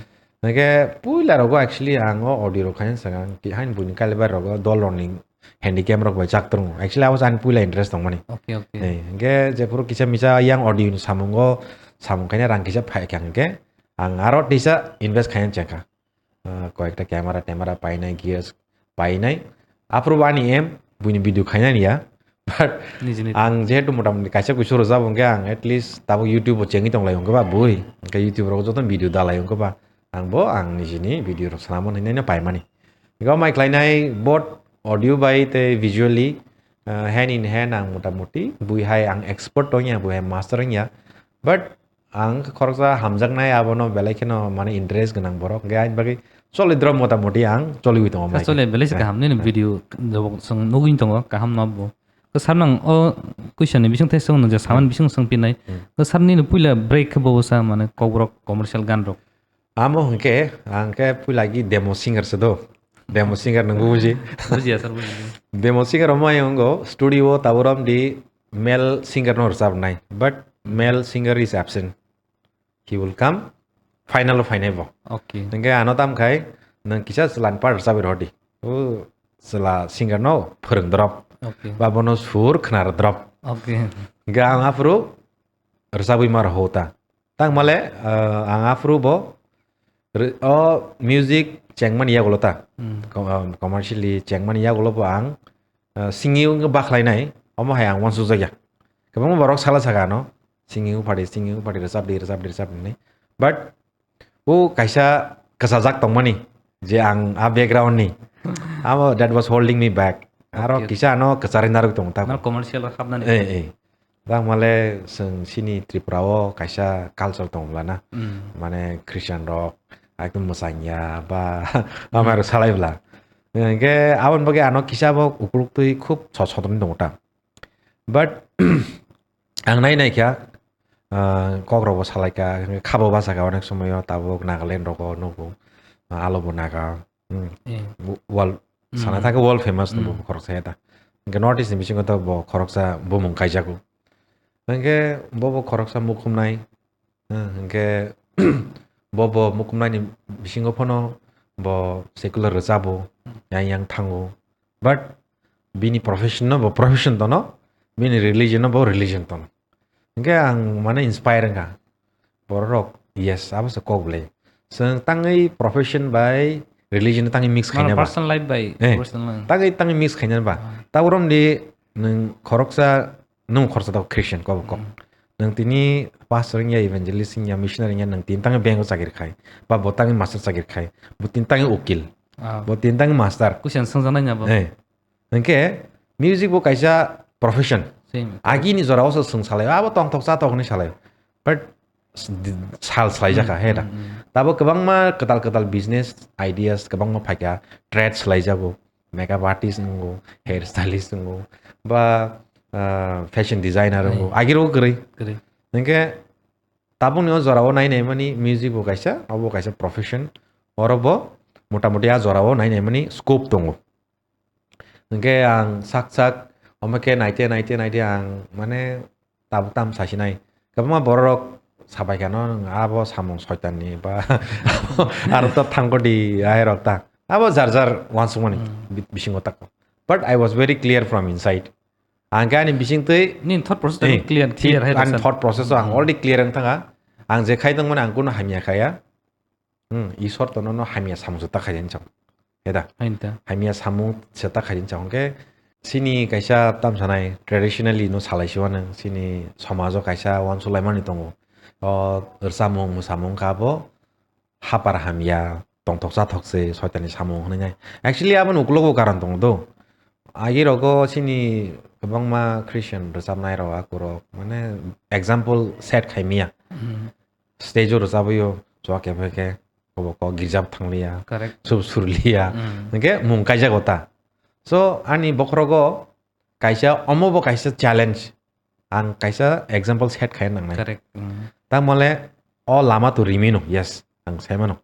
Hwnkhe puila rogo actually ang o audio rok khaina swkang, ki-, hain buini kailaibari rogo dol rokni handycam rok bai chak tongo. Actually abo se ani puila interest tongmani. Okay, okay. Eh, hwnkhe jephuru kisa misa yang audio ni samungo samung khaina rang kisa phai kha hwnkhe ang aro tisa invest khaina chengkha. Ah, koyekta camera temera painai, gears painai. Aphuru bo ani aim, buini video khainani ya. But Nijini. Ang jehetu motamoti kaisa kuisu rwjak, hwnkhe ang at least tabuk YouTube o chengwi tonglai, hwnkhe ba bui. Hwnkhe YouTube rogo joto video dalai, hwnkhe ba ang bo ang nijini video rok swnamwi hinwi no paimani. Hwnkhe o mai khlainai both audio bai tei visually, ah, hand in hand ang motamoti bui hai ang expert wngya, bui hai master wngya. But Ang khoroksa hamjaknai, abono belai kheno, mane, interest gwnang borok. Hwnkhe ani bagwi choli drop motamoti ang choliwi tongo, Sir, mai chole, khe. Belai se kaham nini video jobok chwng nugwi tongo, kaham no bo. Ko sir, nang o question ni bising tei chwng nung je saman Hmm. bising chwng pinai. Hmm. Ko sir, nini puila break khe bo sa, mane, kokborok commercial gan rok? Amo hwnkhe, ang khe puila gi demo singer se do. Demo singer nungbo buji. Bujiya, sir, bujiya. Demo singer omo ayongo studio o taborom di male singer no rwchapnai, but male singer is absent. He will come final o phainai bo. Okay. Hwnkhe ano tam khai nwng kisa chwlani part rwchapwi rw di. O chwla singer no phwrwng drop. Okay. Ba bono sur khna rw drop. Okay. Hwnkhe ang aphuru rwchapwi ma rw ho ta. Tangmale, ah, ang aphuru bo re-, o music chengmani yagulo ta. Hmm. Com-, ah, commercially chengmani yagulo bo ang, ah, singing wngwi bakhlainai, omo hai ang uansukjakya. Kwbangma borok sala saka ano, singing uphadi, singing uphadi, rwchapdi, rwchapdi, rwchapdi hinwi. But o kaisa kwchajak tongmani, je ang a background ni, amo that was holding me back. Aro Okay. kisa ano kwcharwi narwk tongo ta. Mane commercial o hapnani. Eh, eh. Tangmale chwng chini Tripura o kaisa culture tong bwla na. Mm. Mane Christian rok, ekdom mwchangya ba, Mm. amai rok salai bwla. Hwnkhe aboni bagwi ano kisa bo ukuluk twi khub so-, sodorni tongo ta. But ang nai nai kha, ah, kok rok bo salai kha, hwnkhe khabo bachakha onek somoyo tabuk Nagaland rogo nugo, ah, alo bo naga. Hmm. Eh. Wo-, world, sana Hmm. thangkhe world famous no Hmm. bo khoroksa ya ta. Hwnkhe North East ni bisingo to bo khoroksa bumung kaijago. Hwnkhe bo bo khoroksa mukhumnai. Hmm, hwnkhe bo bo mukhumnai ni bisingo phano bo secular rwchabo, Hmm. yang yang thango. But bini profession no bo profession tono, bini religion no bo religion tono. Hwnkhe ang mane inspire wngkha. Borok rok, yes, abo se kok belai. Chwng tangwi profession bai religion tangwi mix Mano khaina ba. Personal life bai Eh, personal. Tangwi, tangwi mix khaina ba. Ah. Taborom di nwng khoroksa, nwng khoroksa tok Christian kok kok. Hmm. Nwng tini pastor wngya, evangelist wngya, missionary wngya, nwng tini tangwi bank o chakri khai. Ba bo tangwi master chakri khai. Bo tini tangwi ukil. Ah. Bo tini tangwi master. Kusen swngjaknai nya bo. Eh. Hwnkhe music bo kaisa profession. Same. Agini jorao se chwng salai, abo tongthok chathok hinwi salai. But s-, d-, sal swlaijakha, Hmm, he da. Hmm, hmm. Tabo kwbangma kwtal kwtal business ideas kwbangma phaikha, trade swlaijago. makeup artist wngo, hair stylist wngo, ba, ah, fashion designer wngo, Ai. Agiro kwrwi. Kwrwi. Hwnkhe tabukni o jorao nai naimani music bo kaisa, obo kaisa profession. Oro bo motamoti a jorao nai naimani scope tongo. Hwnkhe ang sak sak omo khe naite, naite, naite ang mane tabuk tam sasinai. Kwbangma bororok sabai kha no, "Nwng abo samung soitanni ba aro to thangkodi aherok ta." Abo jar jar uansukmani Hmm. bi-, bisingo tako. But I was very clear from inside. Ang khe ani bisingtwi Nini thought process Eh, twi clear, thik clear hai ani rasa. thought process o ang Hmm. already clear wng thanga. Ang je khai tongmani ang kunu hamya khaya. Hmm, Isor to nono hamya samung se ta khaijani chong. Heda. Hain ta. Hamya samung se ta khaijani chong. Hwnkhe sini kaisa tam sanai traditionally no salai siwanang sini somajo kaisa uansuk laimani tongo. O rwchapmung mwsamung kha bo hapar hamya tongthok chathok se soitani samung hwnwi nai. Actually aboni ukulogo karon tongo do. Agi rogo sini kwbangma Christian rwchapnai rok akurok mane example set khai miya. Hmm. Stage o rwchabwi-o, chuwa khe phai khe, obo kok girja bo thangliya, Correct. Sub surliya, Mm. hwnkhe mung kaijago ta. So, ani bokhorogo kaisa, omo bo kaisa challenge. Ang kaisa example set khai nangnai. Correct. Mm. Tamole, o lama to rimino, yes, ang saimano.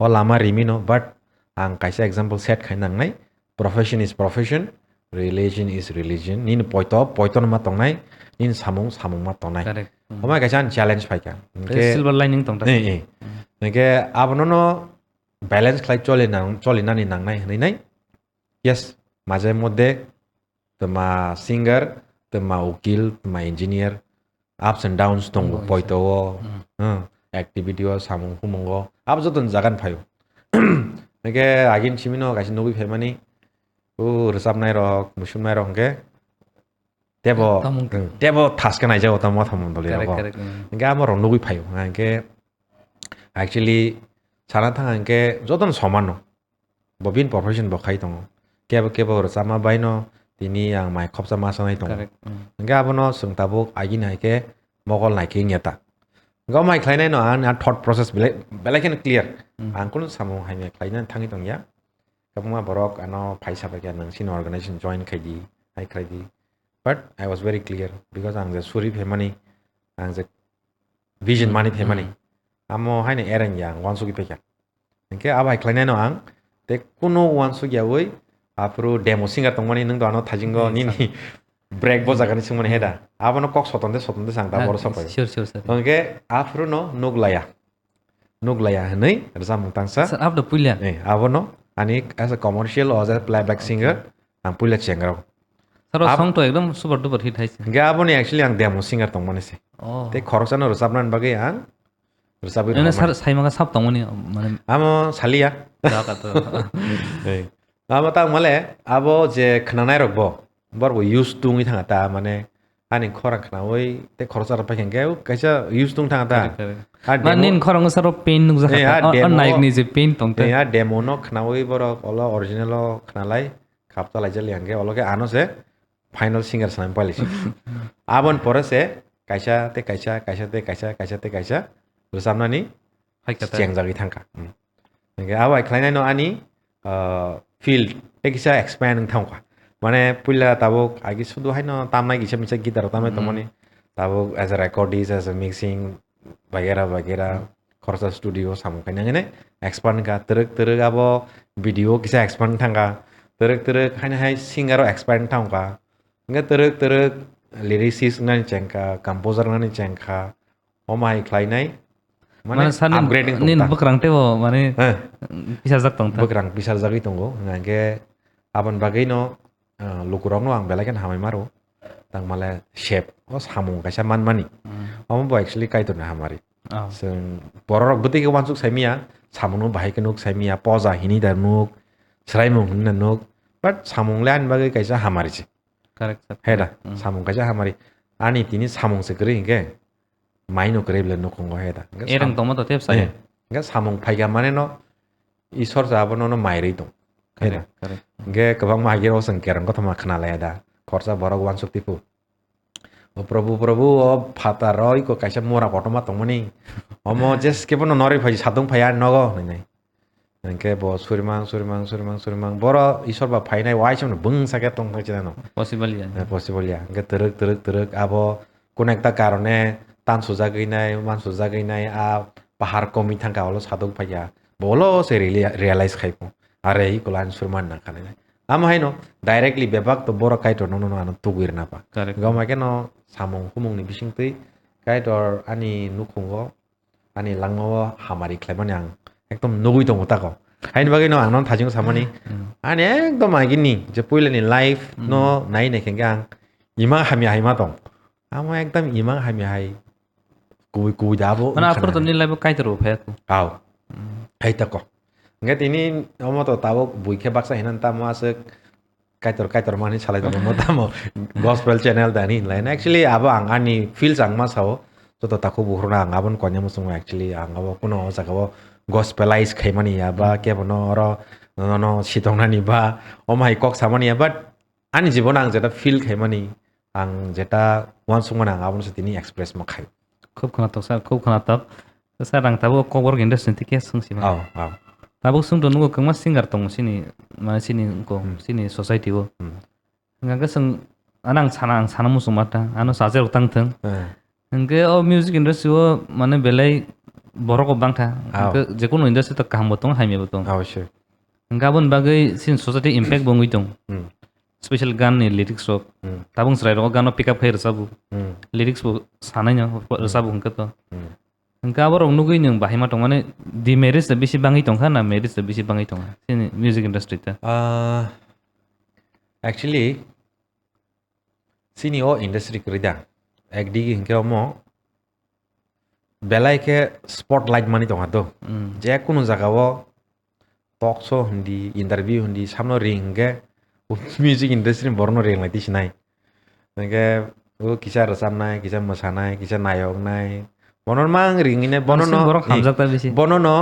O lama rimino, but ang kaisa example set khai nangnai. Profession is profession, religion is religion. Nini poito, poito no ma tongnai, nini samung, samung ma tongnai. Correct. Mm. Omai kaisa ani challenge phaikha. Hwnkhe Silver lining tong ta. Eh, eh. Mm. Hwnkhe abono no balance khlai choli nang, choli nani nangnai hwnwi nai. Yes, maje modde twma singer, twma ukil, twma engineer, ups and downs tongo, Tongo, poito o, Mm. hmm, activity o, samung humungo, abo joto ni jaga ni phaio. Hwnkhe agini simi no kaisa nugwi phaimani, o rwchapnai rok, muisumnai rok hwnkhe tebo, Tamung. Hmm, tebo thaska naijago tamo tamo doli Correct, rogo. Correct, mm. Hwnkhe amo rok nugwi phaio, hwnkhe actually sana thang hwnkhe joto no soman no. Bo bini profession bo khai tongo. Kebo kebo rwchapma bai no tini ang mai khopsa ma sanai tongo. Correct. Mm. Hwnkhe abono chwng tabuk agini hai khe mokol nai khe wngya ta. Hwnkhe omo hai khlainai no ang, ang thought process belai, belai kheno clear. Mm. Ang kunu samung hamya khlainani thangwi tongya. Kwbangma borok ano phai sabai khe nwng chini organization join khai di, hai khlai di. But I was very clear because ang je suri phaimani, ang je vision mani phaimani. Mm. Amo haino ereng ya, ang uansugwi paikha. Hwnkhe abo hai khlainai no ang tei kunu uansuk yaui aphuru demo singer tongmani nwng do ano thajingo Hmm, nini sir. Break bo jaga ni swngmani Hmm. heda. Abono kok sotonde sotonde sang da Ah, boro sapai. Sure, sure, sir. Hwnkhe aphuru no nuklaya. Nuklaya hwnwi rwchapmung tangsa. Sir, abo do puila? Eh, abono ani as a commercial o as a playback Okay. Singer ang puila chengrao. Sir, o Ab- song to ekdom super duper hit hai se. Hwnkhe aboni actually ang demo singer tongmani se. Oh. Tei khoroksa no rwchapnani bagwi ang rwchapwi Nene rwmani. Sir, saimaka sab tongmani, mane Amo saliya. Jaka to. Eh. Amo tang male, abo je khwnanai rok bo, bor bo used to wngwi thanga ta, mane ani khorang khwnaui tei khoroksa rok paikha hwnkhe, kaisa used to wng thanga ta. Correct, correct. A Ma demo nin khorang saro pain nukjakha Eh, ta. a O, o demo naik ni je pain tong ta. Eh, a demo no khwnaui borok olo original o khwnalai, khapta laijak li hwnkhe, olo khe ano se final singer sanai pailai si. Aboni pore se kaisa tei kaisa, kaisa tei kaisa, kaisa tei kaisa rwchapnani Hai kha ta. Chengjagwi thangkha. Hmm. Hwnkhe abo hai khlainai no ani, ah, field tei kisa expand wng thangkha. Mane puila tabuk agi sudu haino tamnai kisa misa guitar tamnai Hmm. tongmani. Tabuk as a recordist, as a mixing, bagera bagera, Hmm. khoroksa studio samung khaina hwnwi expand wngkha. Twrwk twrwk abo video kisa expand thangkha. Twrwk twrwk haino hai singer o expand thangkha. Hwnkhe twrwk twrwk lyricist wngnani chengkha, composer wngnani chengkha. Omo hai khlainai, mane Mane sani upgrading nini tongkha. Bwkrang teibo mane Eh. Pisarjak tongkha. Bwkrang pisarjagwi tongo. Hwnkhe aboni bagwino, ah, lukurokno ang belai kheno hamai maro. Tangmale sep, o samung kaisa manmani. Hmm. Omo bo actually Kaitorni hamari. Oh. Chwng bororok bwtwi khe uansuk saimiya, samungno bahai khe nuk saimiya, poja hini da nuk, swraimung hini da nuk. But samung le ani bagwi kaisa hamari se. Correct, sir. Heda, Hmm. samung kaisa hamari. Ani tini samung se kwrwi hinkhe, maino kwrwi bwle nukhungo heda. Hwnkhe Ereng sam-, tongma to tep saya. Eh, hwnkhe samung phaikha mane no Isor se abono no mairwi tong. Heda. Correct, correct. Hwnkhe kwbangma agiro chwng kerong kothoma khwnalaya da. Khorsa borok uansuk tipu. O Prabhu, Prabhu, o phatar o iko kaisa mura kotorma tongmani. Omo jes kebo no norwi phai, satung phai ani nogo, hwnwi nai. Hwnkhe bo surimang, surimang, surimang, surimang. Boro Isor ba phainai, waisa no bwngsa khe tong thang chinano. Possible ya. Eh, possible ya. Hwnkhe twrwk, twrwk, twrwk. Abo kono ekta karone tan sujagwi nai, man sujagwi nai, a pahar komi thangkha, olo sadok phaiya. Bolo se reali-, realize khai pho. Are i kolan surman na khanai. Amo haino directly bebak to boro Kaitor no, no, no, ano tugwi rwna pa. Correct. Goma khe no samung humung ni bisingtwi Kaitor ani nukhungo ani langmao hamari khlaimani ang ekdom nugwi tongo tako. Haini bagwi no ang no thajingo samani. Mm. Ani ekdom agini je puilani life Mm. no nai nai khe ang imang hamya hai ma tong. Amo ekdom imang hamya hai kubui kubui da abo Mana wngkha aphuru na. To ni life o Kaitor bo phai ako. Aw. Mm. Hai tako. Hwnkhe tini omo to tabuk bui khe baksa hinan tamo aswk Kaitor, Kaitor mani salai tongo, mo tamo gospel channel da ni hinlai. Actually, abo ang ani feels ang ma sao. Joto takhuk bukhuk rok ang aboni koinai muchungo actually ang abo kuno o jaga o gospelize khaimani ya ba Hmm. kebo no oro no, no sitong nani ba omo hai kok samani ya, but ani jibon ang jeta feel khaimani, ang jeta uansukmani ang abono se tini express ma khai. Khub khwnatok sir, khub khwnatok. Sir, ang tabuk Kokborok industry ni tike swng sima. Aw, aw. Tabuk swng tong nugo kwbangma singer tongo sini, mane sini ko, Hmm. sini society o. Hmm. Hwnkhe swng, ano ang sana, ang sana muchung ma ta, ano sajak rok tang thwng. Eh. Hwnkhe o music industry o mane belai borok bo bangkha. Aw. Hwnkhe jekunu industry to kaham bo tongo, hamya bo tongo. Awaswk. Hwnkhe aboni bagwi sini society impact bo wngwi tongo. Hmm. Special gan ni lyrics rok. Hmm. Tabuk chwrai rok o gano pick up khai rwchabu. Hmm. Lyrics bo sanai no Hmm. rwchabu hwnkhe to. Hmm. Hwnkhe aborok nugwi nwng bahai ma tongmani demerits da bisi bangwi tongkha na merits da bisi bangwi tongkha chini music industry ta? Ah, actually, chini o industry kwrwi da. Ekdigi hwnkhe omo belai khe spotlight mani tongkha do. Hmm. Je kunu jaga o talk show hindi, interview hindi, samno ring hwnkhe music industry ni borokno ring lai twi sinai. Hwnkhe o kisa rwchapnai, kisa mwsanai, kisa nayoknai. Bono mang ringwi nai, bono Bangsini no, borok eh, hamjak ta bisi. Bono no,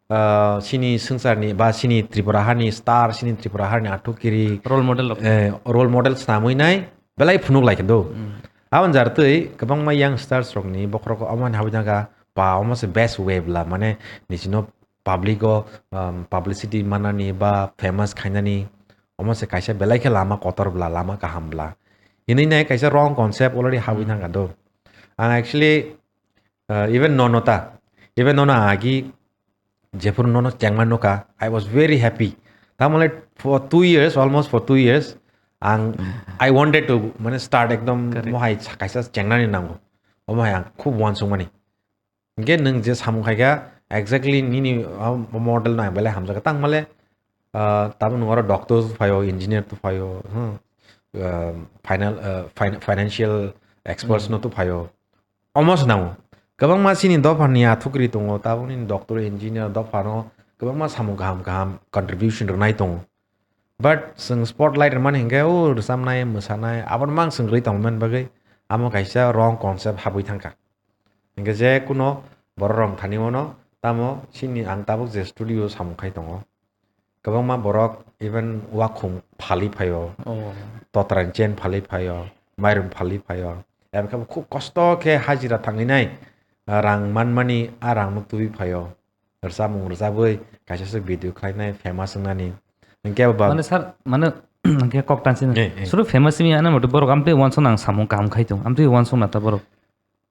ah, sini swngcharni ba sini Tripura hani star, sini Tripura hani athukiri, Role model rok. Eh, role model snamwi nai, belai phunuk lai khe do. Hmm. Aboni jar twi kwbangma youngsters rokni bokhorok omo hani habwi thangkha, ba omo se best way bla, mane nisino public o, um, publicity manani ba famous khainani, omo se kaisa belai khe lama kotor bla, lama kaham bla. Hinwi nai kaisa wrong concept already habwi Hmm. thangkha do. Ang actually, uh, even nono ta, even nono agi jephuru nono chengma nukha, I was very happy. Tamole for two years, almost for two years, ang, I wanted to, mane, start ekdom Correct. Mohai sa-, kaisa chengnani nango. Omo hai ang khub uansukmani. Hwnkhe nwng je samung khaikha, exactly nini, ah, model no ang belai hamjakha. Tangmale, ah, tabuk nwng oro doctor tu phaio, engineer tu phaio, hmm, ah, final, ah, fin-, financial experts Hmm. no tu phaio. Omo se nango. Kwbangma chini dophani athukri tongo, tabukni doctor, engineer dophano kwbangma samung kaham kaham contribution rwnai tongo. But chwng spotlight rwmani hinkhe o rwchapnai, mwsanai, abono mang chwng rwi tongmani bagwi amo kaisa wrong concept habwi thangkha. Hinkhe je kuno borok rong thani ono, tamo chini ang tabuk je studio samung khai tongo, kwbangma borok even wakhung phalwi phaio, Oh. totrani chain phalwi phaio, mairum phalwi phaio. Abo khe bo khub kosto khe hajira thangwi nai, rang manmani a rangno tubui phaio. Rwchapmung rwchapwi kaisa se video khlainai famous wngnani. Hinkhe ba Mane sir, mane hinkhe kok tansi Eh, eh. Suru famous mi ana mote borok amtwi uansukna ang samung kaham khai tongo. Amtwi uansukna ta borok.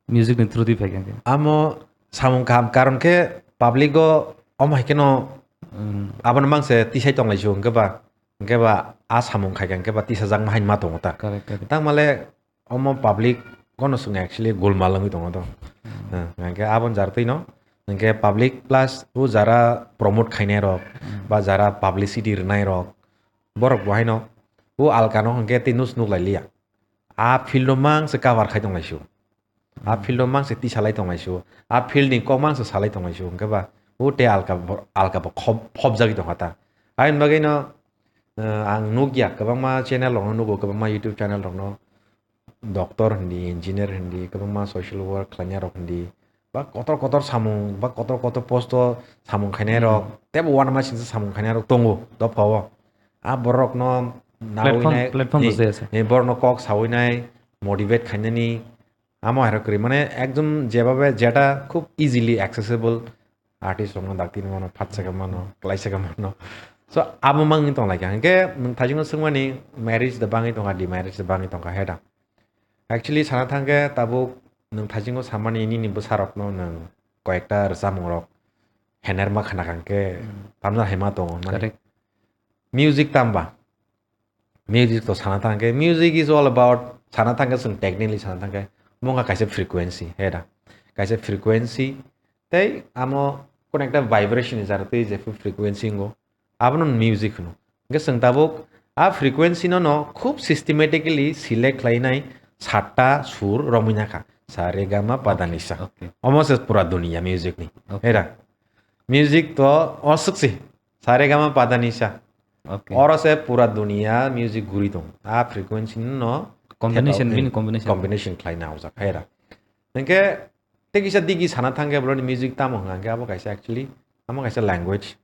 Music ni through di phai khe. Amo samung kaham karon khe public o omo hai kheno Hmm. Abono mang se tisai tong lai su hinkhe ba, hinkhe ba a samung khai khe hinkhe ba tisajakma hai ma tongo ta. Correct, correct. Tangmale omo public gono swng actually golmal wngwi tongo to. Hmm. Eh, hinkhe aboni jar twi no hinkhe public plus o jara promote khainai rok Hmm. ba jara publicity rwnai rok borok bo haino o alka no hinkhe tei nus nuk lai liya. A field no mang se cover khai tong lai su. A field o mang se tisalai tongnai su, a field ni kok mang se salai tongnai su, hwnkhe ba o tei alka bo, alka bo khop, khopjagwi tongkha ta. Ayoni bagwi no, eh, ang nukya, kwbangma channel rokno nugo, kwbangma YouTube channel rokno, doctor hindi, engineer hindi, kwbangma social work khlainai rok hindi, ba kotor kotor samung, ba kotor kotor post o samung khainai rok, Hmm. teibo uanama singsa samung khainai rok tongo dophao. A borok no nawi Platform, nai, platform ni, bo se asa. Ni borok no kok sawi nai, motivate khainani, Amo hai rok kwrwi, mane, ekdom jebabe jeta khub easily accessible, artist rokno daktino mano, phatsa khe mano, klaisa khe mano. So abo mangni tong lai kha. Hwnkhe nwng thajingo swngmani marriage da bangwi tongkha, demarriage da bangwi tongkha, he da. Actually sana thangkhe tabuk nwng thajingo samani nini bwsarokno nwng koyekta rwchapmungrok hener ma khna kha hwnkhe tamjani hai ma tongo, mani. Correct. Music tamba? Music to sana thangkhe, music is all about, sana thangkhe chwng technically sana thangkhe, mungkha kaisa frequency, he da. Kaisa frequency, tei amo kono ekta vibration ni jara twi jephru frequency wngo, abono music hwno. Hwnkhe chwng tabuk a frequency no no khub systematically select khlainai satta sur romwi nakha. Sa re ga ma pa da ni sa. Okay. Omo se pura duniya music ni. Okay. He da. Music to oswk se. Sa re ga ma pa da ni sa. Okay. Oro se pura duniya music guri tong. A frequency no combination, thepao, bini combination. Combination khlai na ujak hai ra. Hwnkhe tei kisa digi sana thangkhe boroni music tamo hwnkha hwnkhe abo kaisa actually, amo kaisa language,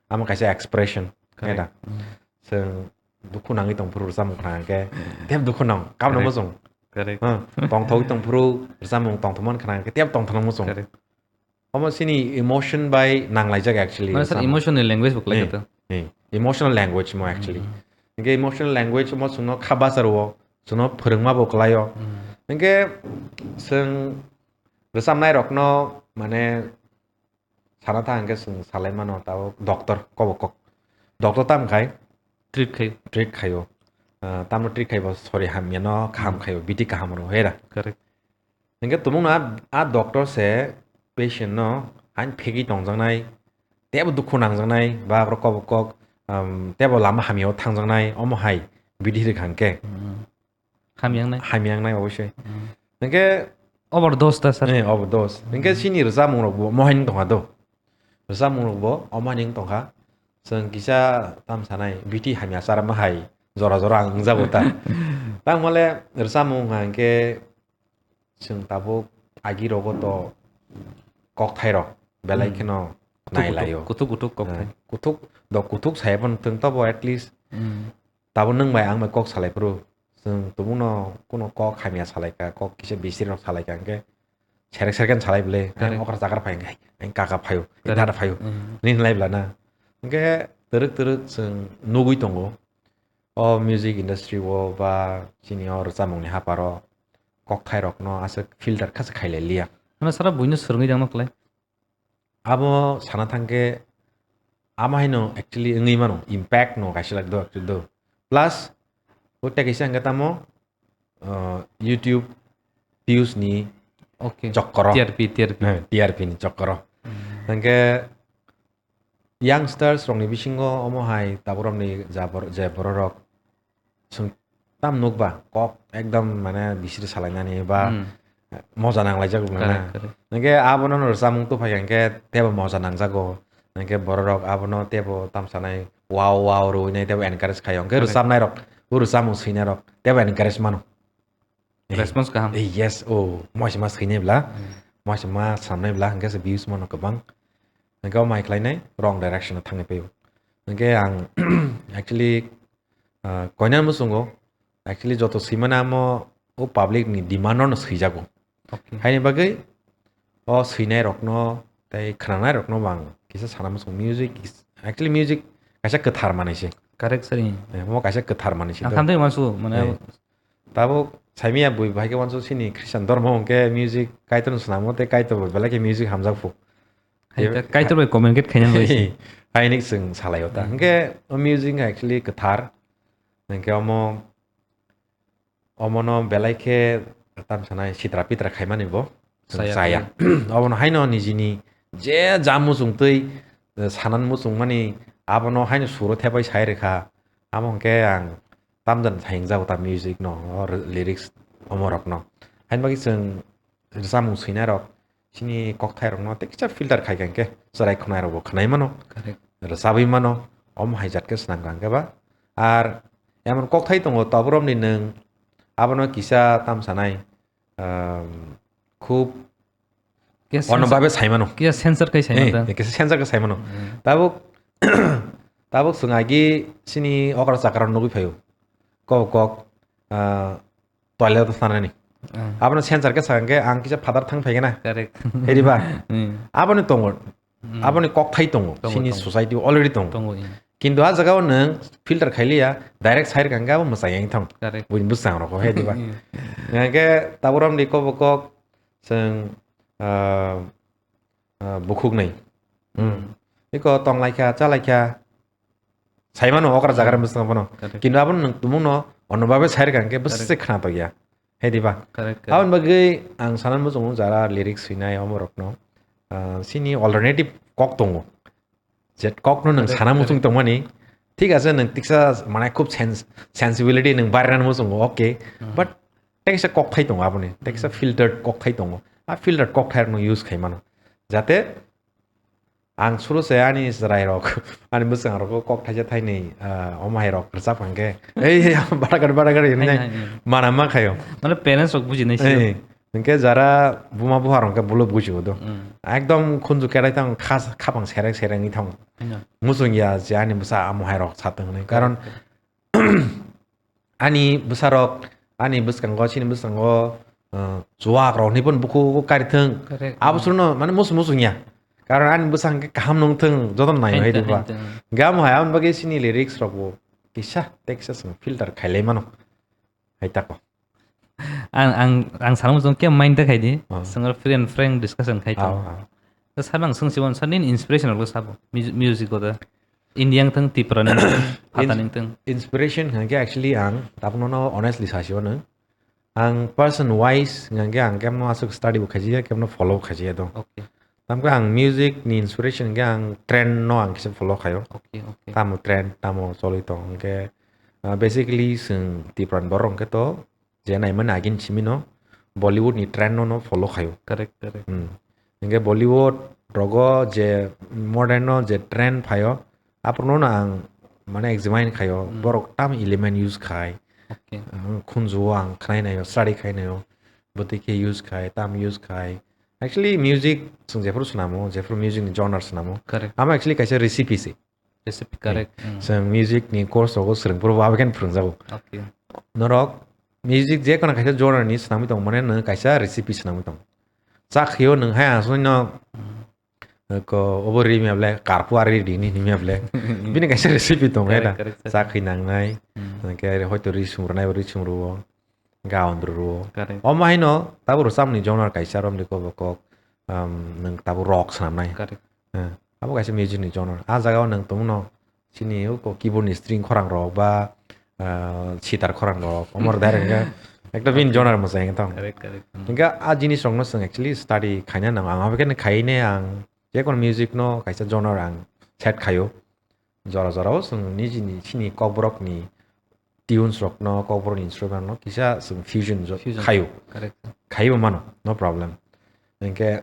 amo kaisa expression. Correct. Hai da. Mm. Chwng dukhu nangwi tong phuru rwchapmung khna hwnkhe tep dukhu nang, kabno. Correct. Muchung. Correct. Hmm. Tongthogwi tong phuru rwchapmung tongthokmani khna hwnkhe tep tongthokno muchung. Correct. Omo chini emotion bai nanglaijak actually. Mane sir, emotional language bo khlai kha to. Eh, emotional language mo actually. Hmm. Hwnkhe emotional language mo chwngno kha bacharo, chwngno phwrwngma bo kwlaio. Hmm. Hwnkhe chwng rwchapnai rokno mane sana thang hwnkhe chwng salai mano tabo doctor kobo kok. Doctor tam khai? Treat khai. Treat khaio. Ah, tamo treat khaibo sori hamya no kaham khaio, biti kaham rw hera. Correct. Hingke tumung no a, a doctor se patient no hain phegwi tongjaknai, tebo dukhu nangjaknai, ba borok kok, kok, um, tebo lama hamya o thangjaknai, omo hai bidi rwkha hingke. Mm. Hamya wngnai. Hamya wngnai obosoi. Mm. Hingke overdose ta, sir. Eh, overdose. Hingke chini rwchapmung rok bo mohai wng tongkha do. Rwchapmung rok bo omo hai wng tongkha. Chwng kisa tam sanai, biti hamya charma hai jora jora ang wngjago ta. Tangmale rwchapmung hingke chwng tabuk agi rogo to kokthai rok belai kheno nai laio. Kuthuk, kuthuk kokthai. Eh, kuthuk, do kuthuk saya pon thwng tobo at least. Mm. Tabo nwng bai ang bai kok salai phuru. Chwng tumung no kuno kok hamya salai kha, kok kisa bisiri rok salai kha hingke serek serek salai bwle. Correct. Ang okra chakra phai hingke, ang kaka phaio, correct, dada phaio. Mm. Nin lai bwla na. Hingke twrwk twrwk chwng nugui tongo. O music industry o ba chini o rwchapmung ni haparo kokthai rokno aswk filter kha se khailai liya. Hwnba sara buino swrwngwi tongma klai. Abo sana thangkhe ama haino actually wngwi mano, impact no kaisa lak do actually do. Plus o tei kaisa hwnkhe tamo, uh, YouTube views ni, okay, chokkoro. T R P, T R P. Eh, T R P ni chokkoro. Hmm. Hingke youngsters rokni bisingo omo hai tabuk rokni ja bor-, je borok rok chwng tam nukba kok ekdom mane bisiri salainani ba, hmm, moja nanglaijak rok nana. Correct, correct. Hingke abono no rwchapmung tuphai hingke tebo moja nangjago. Hingke borok rok abono tebo tam sanai wow wow rwinai tebo encourage khaio. Hingke, correct, rwchapnai rok, o rwchapmung swinai rok tebo encourage mano. Eh, response kaham. Eh, yes, oh, moisa ma swinai bla, hmm, moisa ma samnai bla, hingke se views mano kwbang. Hingke o mai khlainai wrong direction o thangwi paio. Hingke ang actually, ah, koina muchungo, actually joto swimani amo o public ni demand no swijago. Okay. Haini bagwi o swinai rokno tei khwnanai rokno bo ang kisa sana muchung, music is, actually music kaisa kwthar manwi se. Correct, sir. Eh, omo kaisa kwthar manwi se. Ang do. Khamtwi uansukgo, mane, eh. Tabuk saimanya bui bahai khe uansuk chini Christian dormo hwnkhe music Kaitorno swnamo tei Kaitor bo belai khe music hamjak phu. Hai ta, Kaitor bai communicate khaina bai se. Hai hwnwi chwng salaio ta. Hmm. Hwnkhe o music wngkha actually kwthar. Hwnkhe omo, omono belai khe tam sanai sitra pitra khaimani bo chwng chaya, chaya. Obono haino nijini je ja muchung twi, eh, sanan muchungmani abono haino suro thepai sai rwkha. Amo hwnkhe ang tamjani thayung jago ta music no, o lyrics omo rok no. Haini bagwi chwng rwchapmung swinai rok chini kokthai rok no tei kisa filter khai kha hwnkhe chwrai khwnai rok bo khwnai mano. Correct. Rwchabwi mano, omo hai jat khe swnam kha hwnkhe ba. Ar emon kokthai tongo Taburom ni nwng abono kisa tam sanai, um, khub kisa ono sensor, babe sai mano. Kisa sensor khai sai mano. Eh, ta? Kisa sensor khai sai mano. Hmm. Tabuk, tabuk chwng agi chini okra chakra nugwi phaio. Kok kok, ah, toilet o thanani. Hmm. Abono sensor khe sakha hwnkhe ang kisa phatar thang phai khe na. Correct. Hedi ba? Hmm. Aboni tongo. Hmm. Aboni kokthai tongo, Tongo, sini tongo. society already tongo. Tongo, iya. Kintu ah jagao nwng filter khailiya, direct sai rwkha hwnkhe abo mwchang yang thang. Correct. Buini bwsang rok he diba? Hmm. Hwnkhe tabuk romdi kok bo kok chwng, ah, ah, bukhuk nai. Hmm. Hmm. Iko tong laikha, cha laikha. Saimano okra jaga Hmm. bwsang bono. Correct. Kintu abo nwng tumungno ono babe sai rwkha hwnkhe bwswk Correct. khna tokya. He diba? Correct, correct. Aboni bagwi ang sana muchungo jara lyrics swinai omo rokno, ah, sini alternative kok tongo. Je kokno nwng Correct, sana muchung correct. tongmani, thik ase, nwng tiksa mane khub sens-, sensibility nwng barirani muchungo, okay. Hmm. But teksa kokthai tongo aboni, teksa Hmm. filtered kokthai tongo. A filtered kokthai rokno use khai mano. Jate ang suru se ani chwrai rok, ani bwsang rok kokthai se thainwi, ah, omo hai rok rwchap hwnkhe, "Ei, ei, baragar, baragar," hinwi Hai, hai, hai. mana ma khaio. Mane parents rok bujinai se. Ei, hwnkhe jara buma buha rok hwnkhe bolo bujio do. Hmm. Ekdom khunju kerai tang khas-, khapang sereng sereng wngwi thango. Hino. Muchung ya je ani bwsa amo hai rok sa tong hinwi. Karon Correct. ani bwsarok, ani bwskango, chini bwskango, uh, chuwak rok hinwi phano bukhuk kari thung. Correct. Abo Hmm. suno mane musu musu ya. Karon ani bwsang khe kaham nung thung, joto nai Hai hai thung, diba. hai thung. Gam hai aboni bagwi chini lyrics rok bo kisa teksa swng filter khailai mano. Hai tako. Ang, ang, ang sana muchung khe mind ta khai di. Oh. Swngro free and frank discussion khai Oh, tong. oh. Sir, ang swngsi wan, sir, nini inspiration rok sabo? Mu-, music o da? India wng thung, Tripura ni wng thung, Ins-, Phatani wng thung. Inspiration hwnkhe actually ang tabukno no honestly sasi wano. Ang person wise hwnkhe ang kemno aswk study bo khajiya, kemno follow khajiya do. Okay. Tamkhe ang music ni inspiration hwnkhe ang trend no ang kisa follow khayo. Okay, okay. Tamo trend, tamo choli tong hwnkhe, ah, basically swng Tripura ni borok hwnkhe to je naimani agini simi no Bollywood ni trend no, no follow khayo. Correct, correct. Hmm. Hingke Bollywood rogo je modern no je trend phayo, aphuru no ang mane examine khayo, Hmm. borok tam element use khai. Okay. Ang khunju o ang khnai nayo, study khai nayo, bwtwi khe use khai, tam use khai. Actually, music chwng jephuru swnamo, jephuru music ni genre swnamo, Correct. amo actually kaisa recipe se. Recipe, correct. Hmm. Chwng music ni course rogo swrwng phuru bo abo khe phwrwngjago. Okay. Norok music je kono kaisa genre ni swnamwi tong mane nwng kaisa recipe swnamwi tong. Chak hiyo nwng hai aswk no, Hmm. ko obo ri mya ble, karpu ari ri ni mya ble. Bini kaisa recipe tong Correct, eta. correct, correct. Chak hi nangnai. Hmm. Hwnkhe hoito ri sumrwnai bo ri sumrwo. Gaon rwo. Correct. Omo haino tabuk rwchapni genre kaisa romdi kok bo kok, um, nwng tabuk rock swnamnai. Correct. Eh, abo kaisa music ni genre. Ah jaga o nwng tongno chini o kok keyboard ni string khorang rok ba, ah, sitar khorang rok. Omo rok direct hwnkhe ekta bini genre mwchang tong. Correct, correct. Hmm. Hwnkhe ah jinis rok no chwng actually study khaina nango. Ang abo khe khaine ang jekon music no kaisa genre ang set khaio. Jora jora o chwng nijini chini kokborok ni tunes rok no, kokborok ni instrument no kisa chwng fusion jo-, Fusion. khaio. Correct. Khaibo mano, no problem. Hwnkhe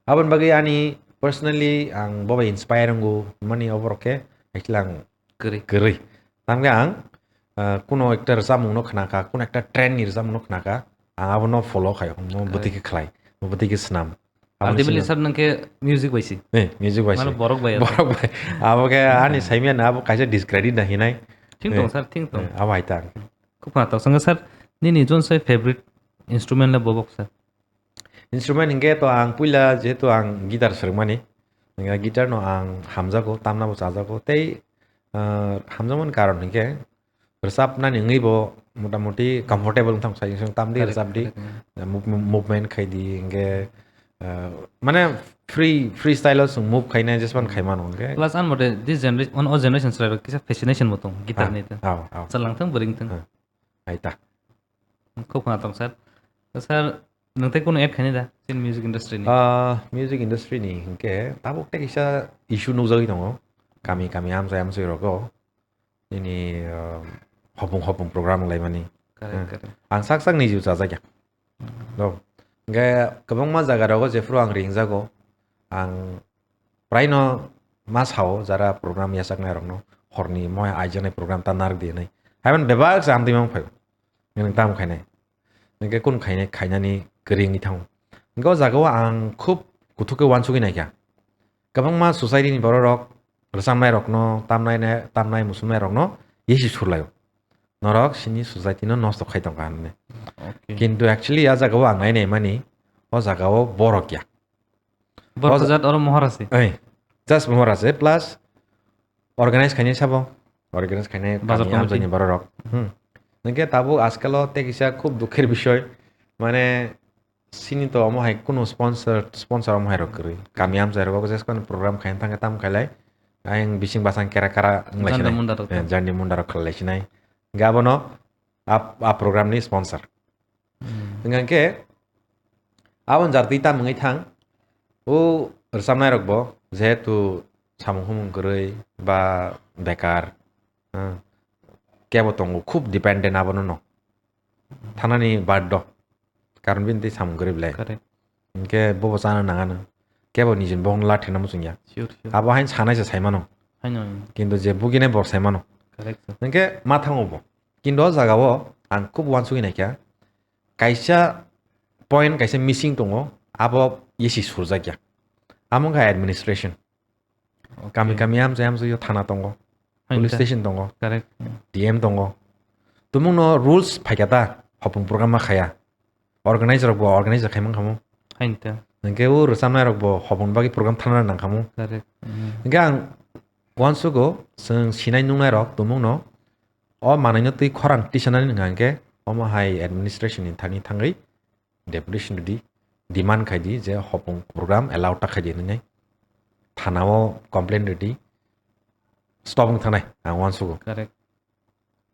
aboni bagwi ani personally ang bo bai inspire wngo mani oborok khe actually ang Kwrwi. kwrwi. Tamkhe ang, ah, kuno ekta rwchapmung no khna kha, kuno ekta trend ni rwchapmung no khna kha, ang abo no follow khaio, mo Correct. bwtwi khe khlai, mo bwtwi khe swnam. Abo Ultimately, sino sir, nang khe music bai si. Eh, music bai Mano si. borok bai abo. Borok bai. Abo khe ani Hmm. saimya na abo kaisa discredit na hinai. Thing tong, Eh, sir, thing tong. eh, abo hai ta. Khub khna tong. Sangha, sir, nini jon sai favorite instrument le bobok, sir? Instrument hinkhe to ang puila jehetu ang guitar swrwngmani. Hinkhe guitar no ang hamjago, tamna bo chajago. Tei, ah, hamjakmani karon hinkhe rwchapnani wngwi bo motamoti comfortable wngthang sai, tamdi Correct, rwchapdi, correct, yeah. mov-, movement khaidi, hinkhe, ah, mane free, free style o chwng move khainai jespan Hmm. khaimano hinkhe. Plus, ang mode this generation, o generation chwrairok kisa fascination bo tong guitar Ah, ni ta. ah, ah. Chwlang thang, bwrwi wng thang. Ah, hai ta. Khub khna tong, sir. Sir, nwng tei kunu add khainai da, chini music industry ni? Ah, music industry ni hinkhe tabuk tei kisa issue nukjagwi tongo. Kami, kami, amchai, amchai rogo. Nini, ah, hopung hopung program wnglaimani. Correct, Hmm. correct. Ang sak sak niji chajakya. Hmm. No. Hinkhe kwbangma jaga rogo jephuru ang ringjago, ang praino ma sao jara program yachaknai rokno, horni moya aijaknai program ta narwk di hinwi. Haiman bebak se amtwi mang phaio. Nwng tam khainai. Hinkhe kunu khainai, khainani kwrwi wngwi thango. Hinkhe o jagao ang khub kuthuk khe uansugwi naikha. Kwbangma society ni borok rok rwchapnai rokno, tamnai ne, tamnai muchungmai rokno yesi surlaio. Norok sini society no nosto khai tongkha hinwi. Okay. Kintu actually a jagao ang nai nai mani, o jagao borok ya. Borok jat oro mohor ase. Ei, just mohor ase, plus organize khainai sabo. Organize khainai bazar kami committee. Hamjani bororok. Hmm. Hwnkhe tabuk askalo tei kisa khub dukhir bisoy. Mane, sini to omo hai kunu sponsor, sponsor omo hai rok kwrwi. Kami hamjai rok je kono program khaina thangkhe tam khailai. Ayang bising basang kera kara wnglaisai. Jandi munda rok. Eh, jandi munda rok khlaisinai. Hwnkhe abono a, a program ni sponsor. Hmm. Hwnkhe aboni jar twi tam wngwi thang. O rwchapnai rok bo jehetu samung humung kwrwi ba bekar, hmm, kebo tongo, khub dependent abono no. Thanani bad do. Karon bini tei samung kwrwi belai. Correct. Hwnkhe bobo chana nangano. Kebo nijini bohokno lathina muchungya. Sure, sure. Abo haino sanai se saimano. Haino. Kintu je buginai borok saimano. Correct, sir. Hwnkhe ma thango bo. Kintu o jagao ang khub uansugwi naikha. Kaisa point, kaisa missing tongo. Abo yesi surjakya. Amo wngkha administration. Okay. Kami kami amchai amchai o thana tongo. Police station tongo. Correct. D M tongo. Tumungno rules phaikha ta, hopung program ma khaya. Organizer rok bo organize khaimang khamu. Hainta. Hwnkhe o rwchapnai rok bo hopung bagwi program thana nang khamu. Correct. Mm. Hwnkhe ang uansugo chwng sinai nungnai rok tumungno o manwino twi khorang tisanani hwnkha hwnkhe omo hai administration ni thani thangwi deputation rwdi, demand khaidi je hopung program allow ta khaidi hinwi. Thana o complain rwdi, stop wng thanai ang uansugo. Correct.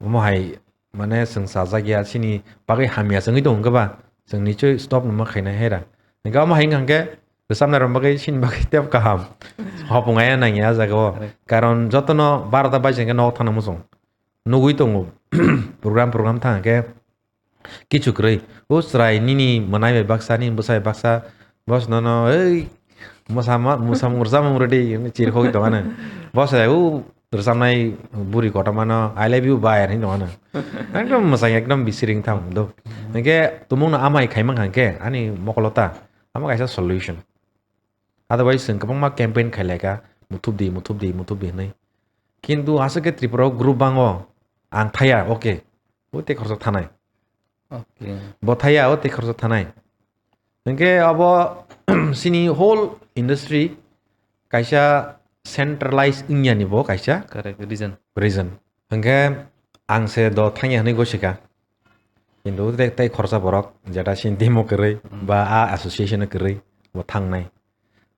Omo hai mane chwng chajak ya, chini bagwi hamya chwngwi tongo hwnkhe ba, chwng nichoi stop no ma khainai hai ra. Hwnkhe omo hai wngkha hwnkhe rwchapnai rok bagwi chini bagwi tep kaham. Hopung aya nangya ah jaga o. Correct. Karon jotono barota baising khe nogo thangna muchung. Nugwi tongo program program thang khe kichu kwrwi. O chwrai nini mwnai bai baksa, nini bwsai baksa, bos nono ei mwsama, mwsamung rwchapmung rwdi hinwi chirikhogwi tongano. Bos hai o rwchapnai buri kotormano, "I love you, bhai," hinwi tongano. Ekdom mwsang, ekdom bisiring thang do. Hwnkhe tumungno amai khaimang kha hwnkhe ani mokolo ta, amo kaisa solution. Otherwise chwng kwbangma campaign khailaikha, "Muthupdi, muthupdi, muthupdi," hinwi. Kintu aswk khe Tripura o group bango, ang thaya, okay. O tei khoroksa thanai. Okay. Bo thaya, o tei khoroksa thanai. Hwnkhe abo chini whole industry kaisa centralized wngya ni bo kaisa. Correct, reason. Reason. Hwnkhe ang se do thangya hwnwi gosika. Kintu tei, tei khoroksa borok jeta chini team o kwrwi, hmm, ba a association o kwrwi bo thangnai.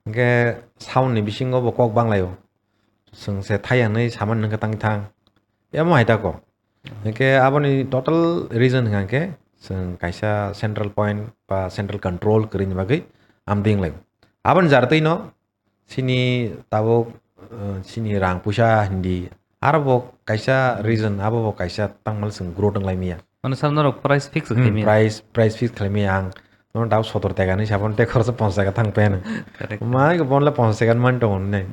Hwnkhe sound ni bisingo bo kok banglaio. Chwng se thai hwnwi samani hwnkhe tang thang. Emo hai tako. Hwnkhe aboni total reason hwnkha hwnkhe chwng kaisa central point ba central control kwrwini bagwi amtwi wnglaio. Aboni jar twino chini tabuk, uh, chini rang puisa hindi aro bo kaisa reason, abo bo kaisa tangmal chwng growth wnglaimaya. Mane sir, norok price fix khaimaya? Hmm, price, price fix khaimaya ang. Nono dao sotor teka hinwi sa, bono tei khoroksa ponchas taka thang peno. Correct. Mai ko bonle ponchas taka man tongo ne.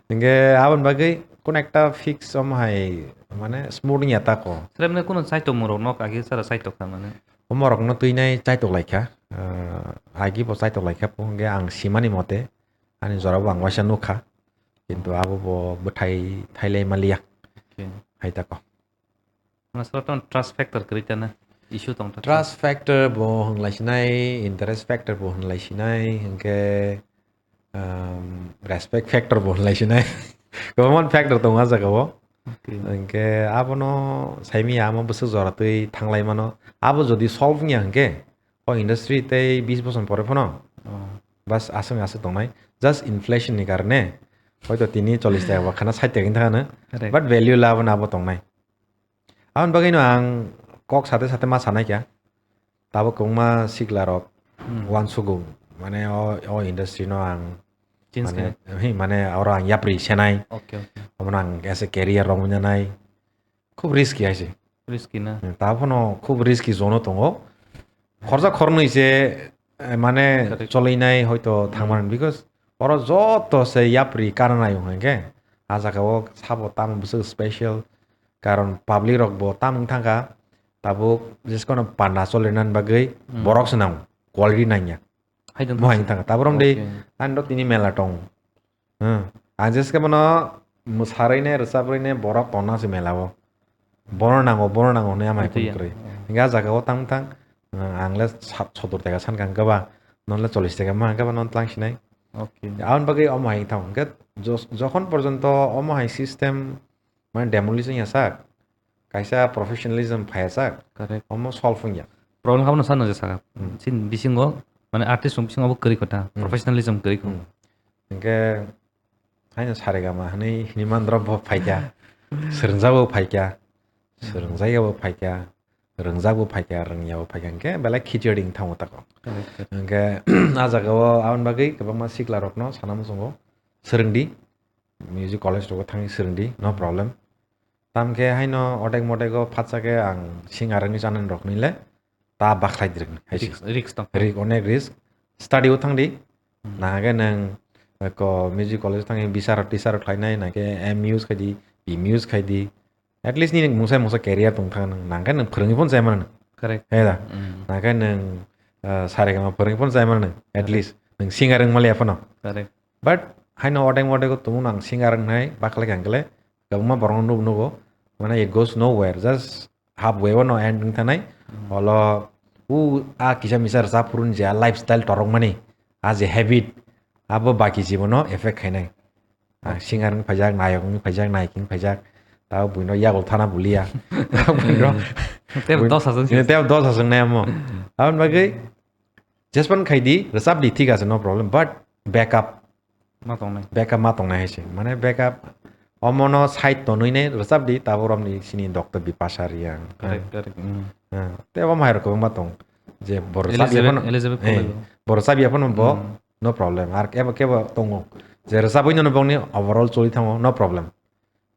Hingke aboni bagwi kono ekta fix omo hai mane smooth wngya ta ko. Sir, mane kono chaitok morok nok agi sara chaitok kha mane? Omo rok no twi nai chaitok lai kha. Ah, agi bo chaitok lai kha, hingke ang simani mote ani jora bo ang waisa nukha. Kintu abo bo bwthai thailai maliya. Okay. Hai ta ko. Masra tong trust factor kwrwi tana issue tong ta. Trust factor bo hwnlai sinai, interest factor bo hwnlai sinai, hwnkhe, um, respect factor bo hwnlai sinai. Kwbangma factor tongo ah jaga o. Okay. Hwnkhe abono saimanya amo bwswk jora twi thanglai mano. Abo jodi solve wngya hwnkhe, o industry tei bis bochor pore phano, oh, bas aswk aswk tongnai. Just inflation ni karone hoito tini chollish taka ba khana sait taka wngwi thangano. Correct. But value labana abo tongnai. Aboni bagwino ang kok sate sate ma sanai kha. Tabuk kwbangma sikla rok, hmm, uansugo. Mane o, o industry no ang change mane, khe. Hi, mane oro ang yapri senai. Okay, okay. Omono ang as a career rok wngya nai. Khub risky hai se. Risky na? Hmm, ta phano khub risky zone o tongo. Khorsa khornwi se, eh, mane, correct, cholinai hoito thangmani, hmm, because oro joto se yapri kananai hwnkhe, ah jaga o sabo tamo bwswk special, karon public rok bo tamung thangkha, tabuk jeskono panda cholinani bagwi, hmm, borok se nango, quality nangya. Hai tong. Bo hai thangkha, tabuk romdi, okay, ani rok tini mela tong. Hmm. Ang jeske bono mwsarwi ne, rwchaprwi ne, borok tonna se mela o. Bono nango, bono nango hwnwi amai phone kwrwi. Hwnkhe ah jaga o tang tang, hmm, ang le sat-, sottor taka san kha hwnkhe ba, non le chollish taka ma hwnkhe ba non tlang sinai. Okay. Aboni bagwi omo hai thang. Hwnkhe jos-, jokhon porjonto omo hai system mane demolish wngya sak, kaisa professionalism phaiya sak, Correct. Omo solve wngya. Problem khabono sa nang saka. Hmm. Chini bisingo, mane artist rok bisingo abo kwrwi kota, Hmm. Professionalism kwrwi kho. Hmm. Hwnkhe haino saregama hwnwi hinwi mandrop bo phaikha, swrwngjak bo phaikha, Hmm. Swrwngjak bo phaikha, rwngjak bo phaikha, rwngya bo phaikha, hwnkhe belai khichdi wng thango tako. Correct, correct. Hwnkhe ah jagao aboni bagwi kwbangma sikla rokno sana muchungo swrwngdi, music college rogo thangwi swrwngdi, no Hmm. problem. Tamkhe haino odek modego phatsa khe ang singer wngwi chanani rokni le ta bakhlai direk ni hai se. Risk, risk tong. Rik, onek risk. Study o thangdi. Hmm. Nahage nang ko music college thangwi bisar tisar khlainai, nahage M use khaidi, B use khaidi. At least nini mungsa mungsa career tong thang nang. Nahage nang phwrwngwi phon chai mano. Correct. He da. Hmm. Nahage nang, ah, saregama phwrwngwi phon chai mano. At Correct. Least nang singer wng maliya phano. Correct. But haino odek modego tumung nang singer wngnai bakhlai kha hwnkhe le kwbangma borokno nugo nugo. Mane it goes nowhere. Just halfway o no end wng thanai. Hmm. Olo u a kisa misa rwchap phuru ni je a lifestyle torok mani, a je habit, abo baki jibono effect khainai. Ah, Okay. Singer wng phaijak, nayok wng phaijak, nayik wng phaijak. Tao buino yagol thana buliya. Tao buino Tebo bui-, dos hajar tebo dos hajar nai amo. Aboni bagwi jespan khaidi, rwchapdi, thik ase, no problem. But backup Ma tongnai. Backup ma tongnai hai se. Mane backup omono side tonwi ne rwchap di, tabuk romni sini Doctor Bipasha Reang. Correct, correct, mm. Ah, tei omo hai rok kwbangma tong. Je bo rwchap ya Elizabeth, phano, Elizabeth eh, Koloi bo. Bo rwchap ya phano bo, Mm. No problem. Ar kebo, kebo tongo. Je rwchapwi no bongni overall choli thango, no problem.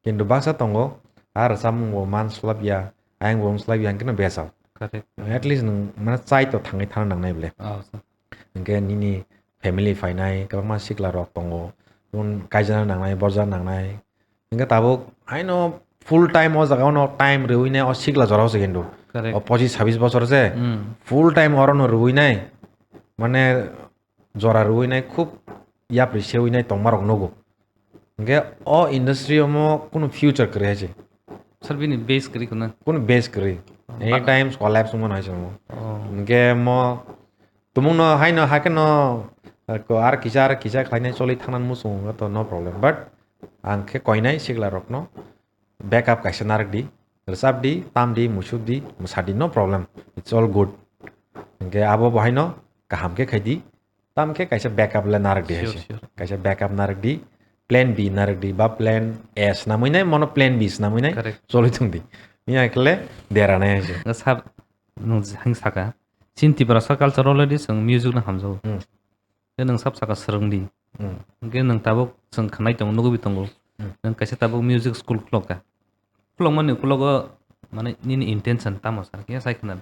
Kintu baksa tongo, a rwchapmung bo man slap ya, ayang bo slap ya, hwnkhe no bejal. Correct. At least nwng mane chai to thangwi thana nangnai ble. Oh, so. Hwnkhe nini family phainai, kwbangma sikla rok tongo. Tun kaijana nangnai, borjana nangnai. Hwnkhe tabuk haino full time o jaga ono time rwui nai o sikla jora o se kintu. Correct. O pochis sabis bosor se Hmm. Full time orono rwui nai. Mane jora rwui nai khub yapri seui nai tongma rok nugo. Hwnkhe o industry omo kunu future kwrwi hai se. Sir, bini base kwrwi khuna? Kunu base kwrwi. Ba- Any times collapse wngmano hai se omo. Oh. Hwnkhe mo tumungno haino hakhe no, eh, ko ar kisa ar kisa khlainai choli thangnani muchungo to no problem. But ang khe koinai sikla rokno backup kaisa narwk di, rwchap di, tam di, musuk di, mwsa di, no problem. It's all good. Hwnkhe abo bo haino kaham khe khai di. Tam khe kaisa backup le narwk di hai Sure, se. Sure. Kaisa backup narwk di, plan B narwk di, ba plan A swnamwi nai, mono plan B swnamwi nai, Correct. Choli thung di. Miya khle dera nai hai se. Sab, nwng hang saka. Chin Tiprasa culture already chwng music no hamjago. Hmm. Tei nwng sab saka swrwng di. Hmm. Hwnkhe nwng tabuk chwng khnai tongo, nugwi tongo. Hmm. Nwng kaisa tabuk music school khulok kha. Khulokmani ukulogo, mane, nini intention tamo sa khe sai khna?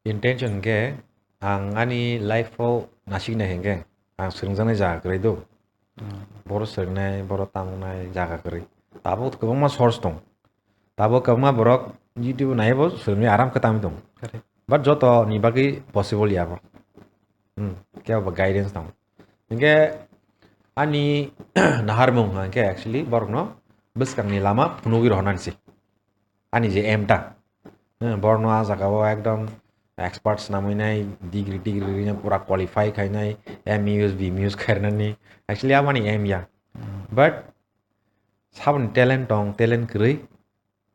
Intention hwnkhe, ang ani life o nasiknai hwnkhe, ang swrwngjaknai jaga kwrwi do. Hmm. Boro swrwngnai, boro tamungnai jaga kwrwi. Tabuk kwbangma source tong. Tabuk kwbangma borok YouTube naiwi bo swrwngwi aram khe tamwi tong. Correct. But joto ni bagwi possible ya bo. Hmm, kebo bo guidance tong. Hwnkhe ani naharmung hwnkhe actually borokno bwskangni lama phunugwi rohornani se. Ani je aim ta. Hmm, borokno a jaga o ekdom expert swnamwi nai, degree, degree rwui nai, pura qualify khainai, M E use, B M E use khairnani. Actually, aboni aim ya. Hmm. But saboni talent tong, talent kwrwi,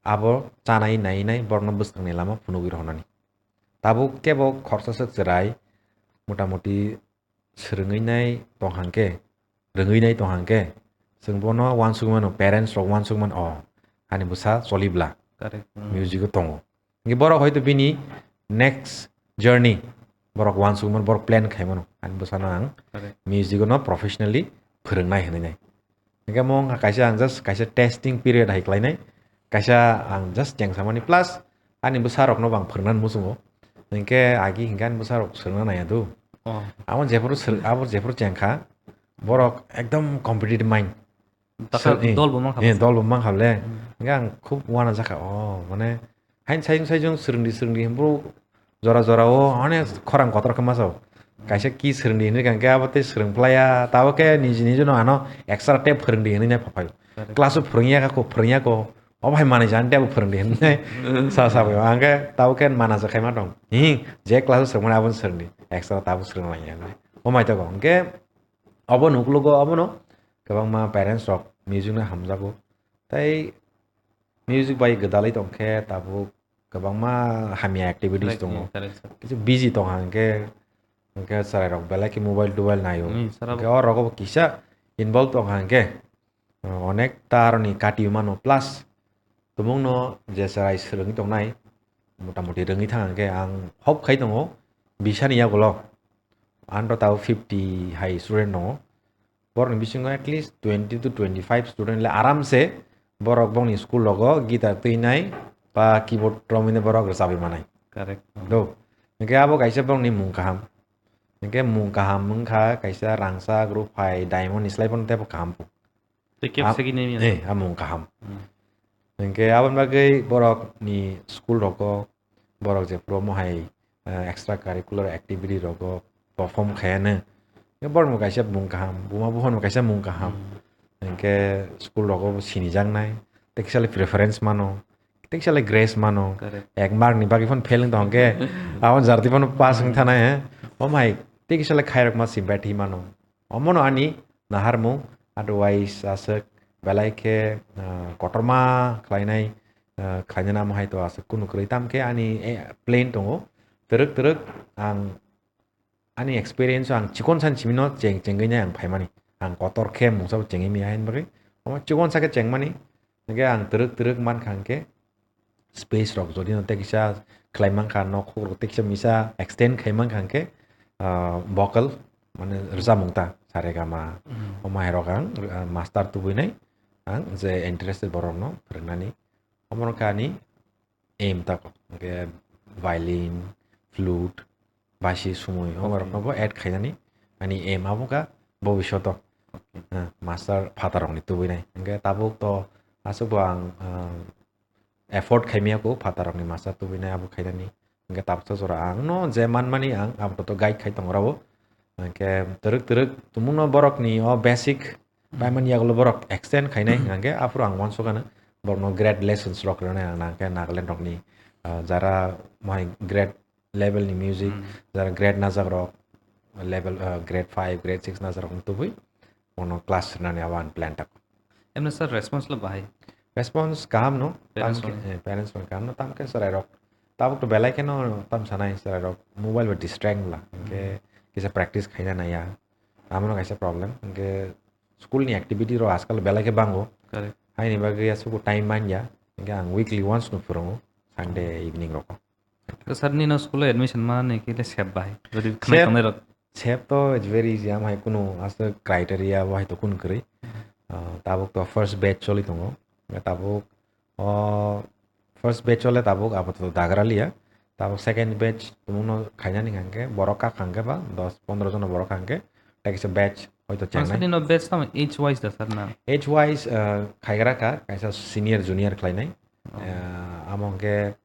abo chanai nai nai borokno bwskangni lama phunugwi rohornani. Tabuk kebo khorsa swk chwrai, mota moti swrwngwi nai tong hangkhe, rwngwi nai tong hangkhe, chwng bono uansukmano, parents rok uansukmano, "Oh, ani bwsa choli bla, Correct. Hmm. Music o tongo." Hwnkhe borok hoito bini next journey borok uansukmano, borok plan khaimano, "Ani bwsano ang Correct. Music o no professionally phwrwngnai," hinwi nai. Hingke mo wngkha kaisa ang just kaisa testing period hai khlainai, kaisa ang just chengsamani plus ani bwsarokno bo ang phwrwngnani muchungo. Hingke agi hingke ani bwsarok swrwngna naiya do. Oh. Abo jephuru swrwng, abo jephuru chengkha, borok ekdom competitive mind. Takha Swrwng, eh, dol bo mankha eh, bwsa. Dol bo mankha le. Hmm. Hingke ang khub uana jakha, oh, mane, hain saijung saijung swrwngdi swrwngdi himbo jora jora o onek khorang kotor khe masa o. Kaisa ki swrwngdi hinwi kha, hingke abo tei swrwng phlaiya, tabo khe niji niji no ano extra tei phwrwngdi hinwi nai phaphai. Correct. Class o phwrwngya kha ko, phwrwngya ko, o bai manwi jan tei abo phwrwngdi hinwi nai sa sa bai. Hingke tabo khe mana jakhaima tong. Hi, je class o swrwngmani abo swrwngdi, extra tabo swrwng langya hinwi. O mai tongo. Hingke obo nuklugo, obono kwbangma parents rok music no hamjago. Tai music bai gwdalwi tongkhe tabuk kwbangma hamya activities Correct, tongo. Hmm, correct, sir. Kisa busy tongkha hwnkhe, hwnkhe chwrairok belai khe mobile tobile naio. Hmm, sir, abo. Hwnkhe o rogo bo kisa involve tongkha hwnkhe, uh, onek ta aroni kati mano. Plus, tumungno je chwrai swrwngwi tongnai, motamoti rwngwi thang hwnkhe ang hope khai tongo, bisani yagulo, andro tao fifty hai student tongo. Borokni bisingo at least twenty to twenty-five student le aramse borok bongni school rogo guitar twinai ba keyboard romwini borok rwchabwi manai. Correct. Do. Hwnkhe abo kaisa borokni mung kaham. Hwnkhe mung kaham wngkha kaisa rangchak, rupphai, diamond ni slai phano teibo kaham. Tei kebo Am-, segini mia. Eh, a mung kaham. Hmm. Hwnkhe aboni bagwi borokni school rogo borok jephuru omo hai, eh, extra curricular activity rogo perform khaiya no. Hwnkhe borokni kaisa mung kaham, buma buphano kaisa mung kaham. Hmm. Hwnkhe school rogo bo sinijaknai, tei kisa le preference mano, tei kisa le grace mano. Correct. Ek mark ni bagwi phano fail wng tong hwnkhe aboni jarti phano pass wng thanai, he. Omo hai tei kisa le khairokma sympathy mano. Omono ani naharmung, otherwise aswk belai khe, ah, kotorma khlainai, ah, khlainani amo hai to aswk kunu kwrwi. Tamkhe ani, eh, plan tongo. Twrwk twrwk ang ani experience o ang chikon sani simino cheng chengwi nai ang phaimani. Ang kotor khe mungsa bo chengwi maya haini bagwi. Omo chikon sa khe chengmani. Hwnkhe ang twrwk twrwk mankha hwnkhe space rok jodi no tei kisa khlai mankha, nokhok rok tei kisa misa extend khai mankha hwnkhe, ah, vocal, mane rwchapmung ta, saregama, Mm. omo hai rok ang, ah, master tubui nai ang je interested borok no phwrwng nani. Omo rok khe ani aim tako, hwnkhe violin, flute, baisi sumui, omo rok no bo add khainani ani aim abo kha bobishoto, ah, master phatar rok ni tubui nai. Hwnkhe tabuk to aswk bo ang, ah, afford khaimaya kho phatar rok ni master tubui nai abo khainani. Hwnkhe tabuksa jora ang no je manmani ang abo to guide khai tongo rabo. Hwnkhe twrwk twrwk tumungno borok ni o basic paimani yagulo borok extend khainai hwnkhe aphuru ang uansukha no borok no great lessons rok rwnai ang nangkhe Nagaland rok ni, ah, jara mai great level ni music, Hmm. jara grade najak rok, level, uh, grade five, grade six najak rok tubui, ono class rwnani abo ani plan tak. Emne sir, response lo bahai? Response kaham no, Parents tam khe, rok? Eh, parents rok kaham no, tam khe chwrai rok. Tabuk to belai kheno tam sanai chwrai rok, mobile bo distract wngla, hwnkhe Hmm. kisa practice khaina naiya, amo no kaisa problem, hwnkhe school ni activity rok ajkal belai khe bango, Correct. haini bagwi aswk time manya, hwnkhe ang weekly once no phwrwngo, Sunday evening rok. To sir, nino school o admission manani khe le sep bahai. Jodi khwnai Sep, tongnai rok. Sep to it's very easy. Am hai kunu aswk criteria bo hai to kunu kwrwi. Ah, tabuk to first batch choli tongo. Tabuk, oh, first batch chole tabuk apato dagra liya. Tabuk second batch tumungno khainani hwnkhe borok kak hwnkhe ba dos pondro jono borok hwnkhe. Tei kisa batch hoito Ang chengnai. Sir, nino batch tamo age wise da sir na? Age wise, ah, khaigra kha, kaisa senior junior khlainai. Oh. Ah, amo hwnkhe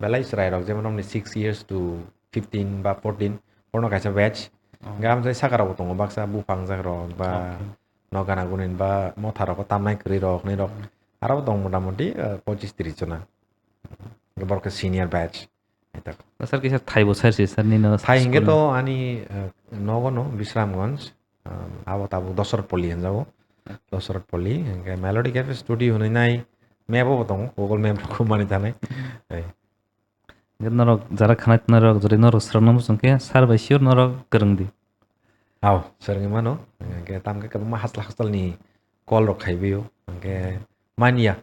belai chwrai rok, jemon romni six years to fifteen ba fourteen, bono kaisa batch. Oh. Hwnkhe amchai saka rokbo tongo, baksa buphang jak rok ba Okay. nok gana gunin ba motha rok tamnai kwrwi rok, hinwi rok. Hmm. Aro bo tong motamoti, eh, pochis tris jona. Hwnkhe borok khe senior batch. Hai tak. Sir, kisa thai bo sir si, sir, nino Thai hwnkhe school to ani, eh, nogo no Bisramganj. Um, abo tabuk Dosor Poli hinjago. Dosor Poli, hwnkhe Melody Cafe Studio hwnwi nai, map bo tongo, Google Map rok manwi tanai. Ei. Hwnkhe norok jara khwnai tongnai rok, jodi norok swrwngna muchung khe, sir bai sure norok kwrwng di. Aw, swrwngwi mano. Hwnkhe tamkhe kwbangma hostel hostel ni call rok khai bio. Hwnkhe manya,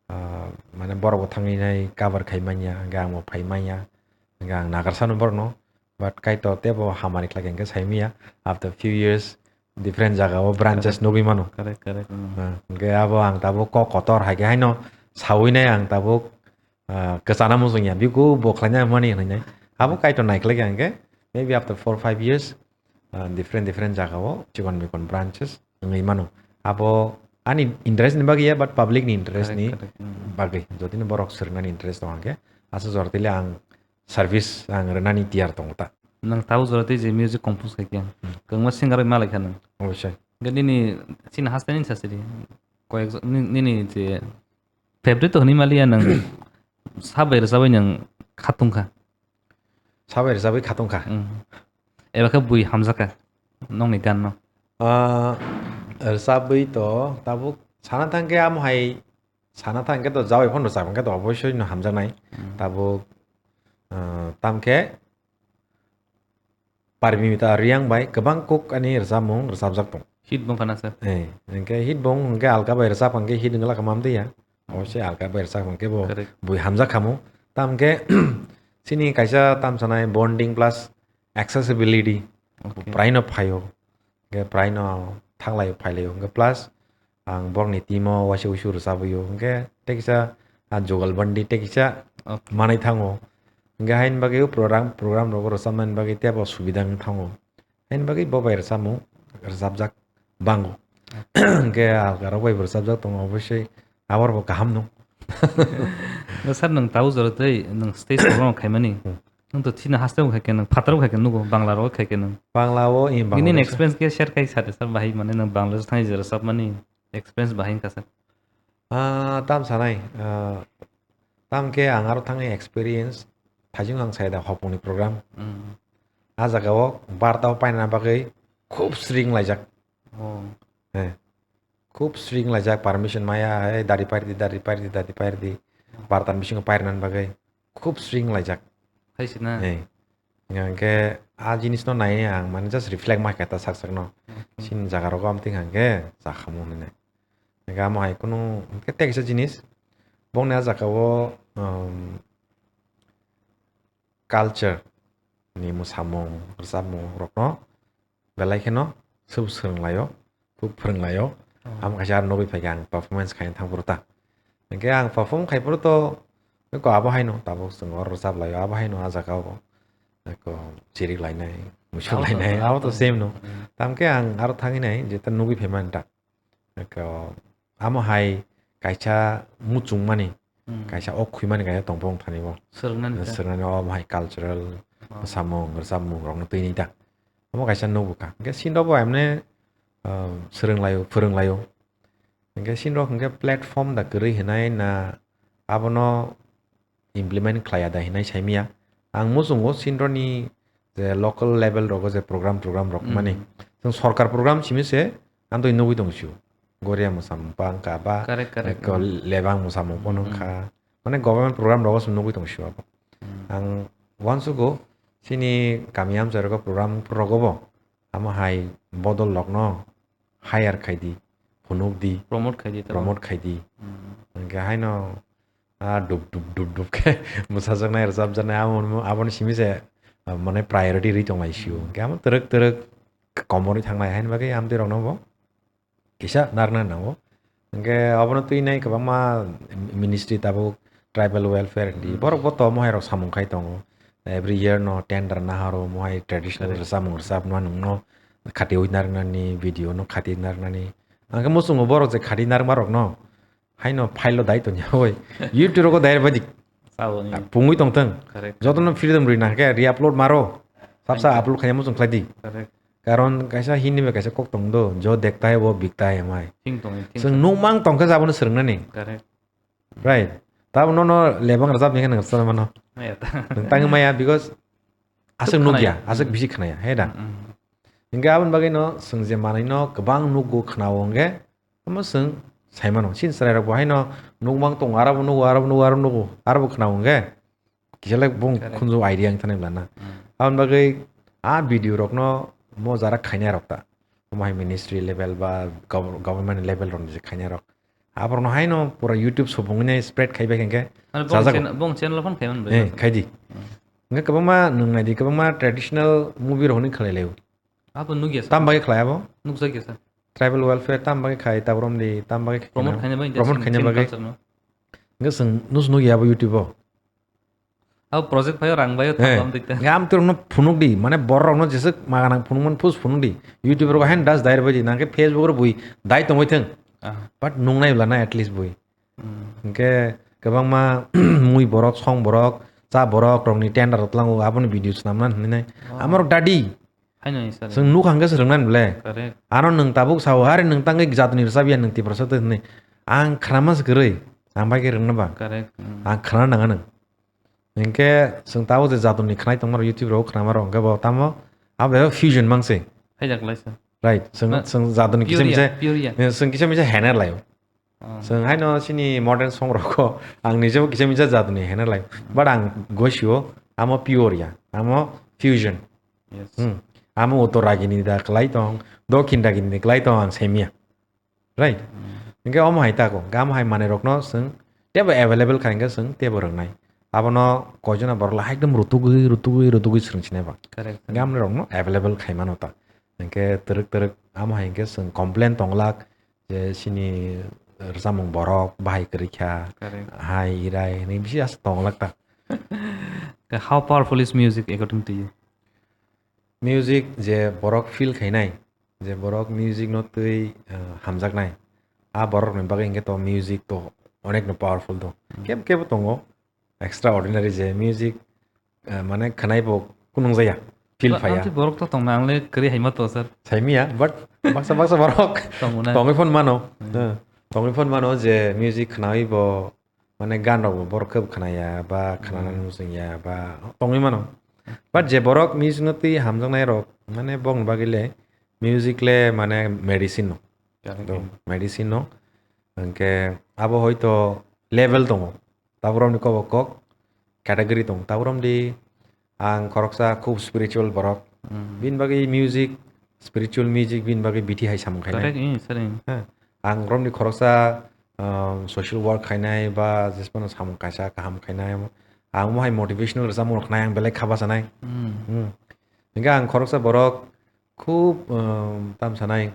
ah, mane borok bo thangwi nai cover khai manya, hwnkhe ang bo phai manya. Hwnkhe ang nagar sano borokno. But Kaitor teibo hamari khlai khe hwnkhe sai manya. After few years, different jaga o branches Correct. nugwi mano. Correct, correct, mm. Ah, hwnkhe abo ang tabuk kok kotor hai khe haino saui nai ang tabuk, ah, kwchana muchung ya. Biko bo khlaina mani hinwi nai. Abo Kaitor nai khlai khe hwnkhe maybe after four, five years, ah, different, different jaga o chikon mikon branches wngwi mano. Abo ani interest ni bagwi ya, but public ni interest Correct, ni correct, mm. bagwi. Jotini borok swrwngnani interest tong hwnkhe asa jora tili ang service ang rwnani tiyar tongo ta. Nwng tabuk jora tei je music compose khai khe, Hmm. kwbangma singer bai malai kha nwng. Obviously. Hwnkhe nini chini haste nini sasidi, koyek jon, ni-, nini je favorite to hwnwi maliya nwng, sabai rwchabwi nwng khatung kha? Sabai rwchabwi khatung kha? Hmm. Eba khe bui hamjak kha nokni gan no? Ah, rwchabwi to tabuk sana thangkhe amo hai sana thangkhe to jawai phano rwchap hwnkhe to oboisoi no hamjaknai. Hmm. Tabuk, ah, tamkhe Parmita Reang bai kwbang kuk ani rwchapmung rwchapjak tong. Hit bung phana sir. Eh, hwnkhe hit bung hwnkhe alka bai rwchap hwnkhe hit wngla kha mam twiya. Oboisoi alka bai rwchap hwnkhe bo Correct. Bui hamjak khamu. Tamkhe chini kaisa tamsanai bonding plus accessibility. Okay. Praino phaio. Hwnkhe praino thanglai phailaio. Hwnkhe plus ang borokni team o waisa uisu rwchabwi o. Hwnkhe tei kisa, ah, jugalbandi tei kisa Okay. manwi thango. Hwnkhe haini bagwi program, program rogo rwchapnani bagwi teibo subida wng thango. Haini bagwi bo bai rwchapmung rwchapjak bango. Hwnkhe algarok bai bo rwchapjak tongo, oboisoi aborbo kaham no. No sir, nwng tabuk jora tei nwng stage program khaimani. Hmm. Nwng to thina haste bo khai khe nwng, phataro khai khe nugo, Bangla rogo khai khe nwng. Bangla o, eh, Bangla Bini o experience khe share khai sade sir, bahai mane nwng Bangladesh thangwi jora rwchapmani experience bahai wngkha sir. Ah, tam sanai, ah, tam khe ang aro thangwi experience, thajing ang sai da hopongni program. Mm. Ah jaga o barta o paina bagwi khub sring laijak. Oh. Eh. Khub sring laijak, permission maya, "Hey, dari pairdi, dari pairdi, dari pairdi." Bartan bisingo pairnan bagwi khub sring laijak. Hai sina. Eh. Hingke a jinis no nai ang mane just reflect ma khe ta sak sak no. Okay. Sini jaga rogo amtwing hingke chakhamu hinui. Hingke amo hai kunu hingke tekisa jinis bongni a jaga o, um, culture ni mwsamung rwchapmung rok no belai kheno sub swrwng laio, khub phwrwng laio. Oh. Amo kaisa aro nugwi phaikha ang performance khaina thang phuru ta. Hingke ang perform khai phuru to eko abo haino tabuk chwng oro rwchap laio, abo haino a jaga o eko chirik lainai, muisuk Abo to, lainai, abo to abo to. Same no. Mm. Tamkhe ang aro thangwi nai jeta nugwi phaimani ta. Eko amo hai kaisa muchungmani, Hmm. kaisa o khwimani kaisa tongphuru wng thani bo. Swrwngnani ta. Swrwngnani o hai cultural Oh. Samung, rwchapmung rokno twi nai ta. Omo kaisa nugo kha. Hingke sini rok bo emne, ah, swrwng laio, phwrwng laio. Hingke sini rok hingke platform da kwrwi hinai na abono implement khlaiya da hinai saimanya. Ang muchungo sinroni je local level rogo je program, program rok Hmm. mani. Chwng sorkar program simi se ang twi nugwi tong sio. Goria mwsamung pa wngkha ba Correct, correct. Eko Hmm. lebang mwsamung pono Hmm. wngkha. Mane government program rogo se nugwi tong sio abo. Hmm. Ang uansugo sini kami amchai rogo program rogo bo amo hai bodol rokno hire khai di, phunuk di, Promote khai di, tamo. Promote khai di. Hmm. Hingke haino, ah, dup, dup, dup, dup khe mwsajaknai, rwchapjaknai, amo, aboni simi se, ah, mane priority rwi tonglai sio. Hmm. Hingke amo twrwk, twrwk komorwi thanglai haini bagwi amtwi rokno bo kisa narwkna nango. Hingke abono twi nai kwbangma ministry tabuk tribal welfare di. Hmm. Borok bo tomo hai rok samung khai tongo. Every year no tender naharo mo hai traditional Correct. Rwchapmung rwchapma nwngno khatiwi narwknani, video no khatiwi narwknani. Ang khe muchungo borok je khatiwi narwkma rokno haino file o dai tongya oi. YouTube rogo dai rwbaidi. Saboni. Pungwi tongthwng. Correct. Jotono freedom rwi nang khe re-upload maro. Sapsa Thank you. Upload khaina muchung khlai di. Correct. Karon kaisa Hindi bai kaisa kok tong do, "Jo dekhta hai wo bikta hai hamai." Thing tong, thing Chwng tong. Nukmang tong khe jaboni swrwngnani. Correct. Right. Tabo nono lebang rwchapni khe nwng rwchapmano. Maya ta. Nwng tangwi maya because aswk Tuk nukya, khwnaya. Aswk Mm. Bisi khnaya, he da? Mm, mm. Hingke aboni bagwi no chwng je manwi no kwbang nukgo khwnao hingke, omo chwng saimano. Chini chwrairok bo haino nukmang tongo, aro bo nugo, aro bo nugo, aro bo nugo, aro bo khwnao hingke, kisa le bung Correct. Khunju idea wng thani bwlana. Mm. Aboni bagwi a video rokno mo jara khainai rok ta. Omo hai ministry level ba gov-, government level rokni je khainai rok. Aborokno haino pura YouTube subungni spread khaibai khe Ano bong chajak. Channel, bong channel phone khaiman bai. Eh, khaidi. Hmm. Hingke kwbangma nwng naidi, kwbangma traditional movie rokni khlai laio. Abo nukya sa. Tam bagwi khlai abo? Nukjakya sa. Tribal welfare tam bagwi khai, tabrom di, tam bagwi khai Promote khaina. Khaina bai, Promote Chin, khaina Chin bagwi. Culture no. Hingke chwng nus nukya abo YouTube o. Abo project phaio rang baio Eh, thabam dikta. Ngam turno phunuk di, mane borok rokno jeswk maganang phunukmani phus phunuk di. YouTube rogo haino das dai rwbaidi, nangkhe Facebook ro bui dai tongwi thwng. Ah. But nungnai bwlana at least bui. Hmm. Hingke kwbangma mui borok, song borok, cha borok rokni tender rok tlango, aboni video swnamna hinwi nai. Oh. Amorok dadi. Haino ni sir. Chwng nuk hangke se rwngnani ble. Correct. Ano nwng tabuk sao, "Hari nwng tangwi jatoni rwchapya nwng Tiprasa twi," hinwi. Ang khnama se kwrwi, ang bai khe rwngna ba. Correct. Hmm. Ang khna nang anw. Hingke chwng tabuk je jatoni khnai tongma rok YouTube rogo khnama rok hingke bo tamo abo fusion mang se. Haijak lai sir. Right, chwng, Na, chwng jaduni kisa pure ya, misa, pure ya. Eh, chwng kisa misa hener laio. Oh. Chwng haino chini modern song rokho ang nijebo kisa misa jaduni hener lai. But ang gosio amo pure ya, amo fusion. Yes. Hmm. Amo uttor ragini da klai tong, dokhin ragini da klai tong ang saimia. Right? Hmm. Hingke omo hai tako, hingke amo hai manei rokno chwng tebo available khai hingke chwng tebo rwngnai. Abono koijona borok lai ekdom rutugwi, rutugwi, rutugwi chwng sinai ba. Correct, correct. Hingke amni rokno available khai mano ta. Hingke twrwk twrwk amo hai hingke chwng complain tonglak je chini rwchapmung borok bahai kwrwi kha. Correct. Hai irai hinwi bisi asa tonglak ta. How powerful is music according to you? Music je borok feel khainai, je borok music no twi, ah, hamjaknai, a borok ni bagwi hingke to music to onek no powerful do. Hmm. Kebo kebo tongo extraordinary je music, ah, mane khwnai bo kunung jaya, feel Ba-, phaiya. Amtwi borok to tongna ang le kwrwi haima to sir. Saimiya, but baksa baksa borok Tongmuna. Tongwi phone mano. Hmm. Eh, tongwi phone mano je music khnawi bo mane gan rok bo borok khe khnaya ba khnanani Hmm. muchungya ba tongwi mano. But je borok music no twi hamjaknai rok mane bongni bagwi le music le mane medicine no. Correct. To, medicine no. Hingke abo hoito level tongo. Taborok ni kobok kok category tongo. Taborok di ang khoroksa khub spiritual borok. Hmm. Bini bagwi music, spiritual music bini bagwi bithi hai samung khainai. Correct, eh, sir, eh. Ha, ang romni khoroksa, um, social work khainai ba jesphano samung kaisa kaham khainai. Ang mo hai motivational rwchapmung rok khnai ang belai kha bachanai. Hmm. Hmm. Hingke ang khoroksa borok khub, um, tam sanai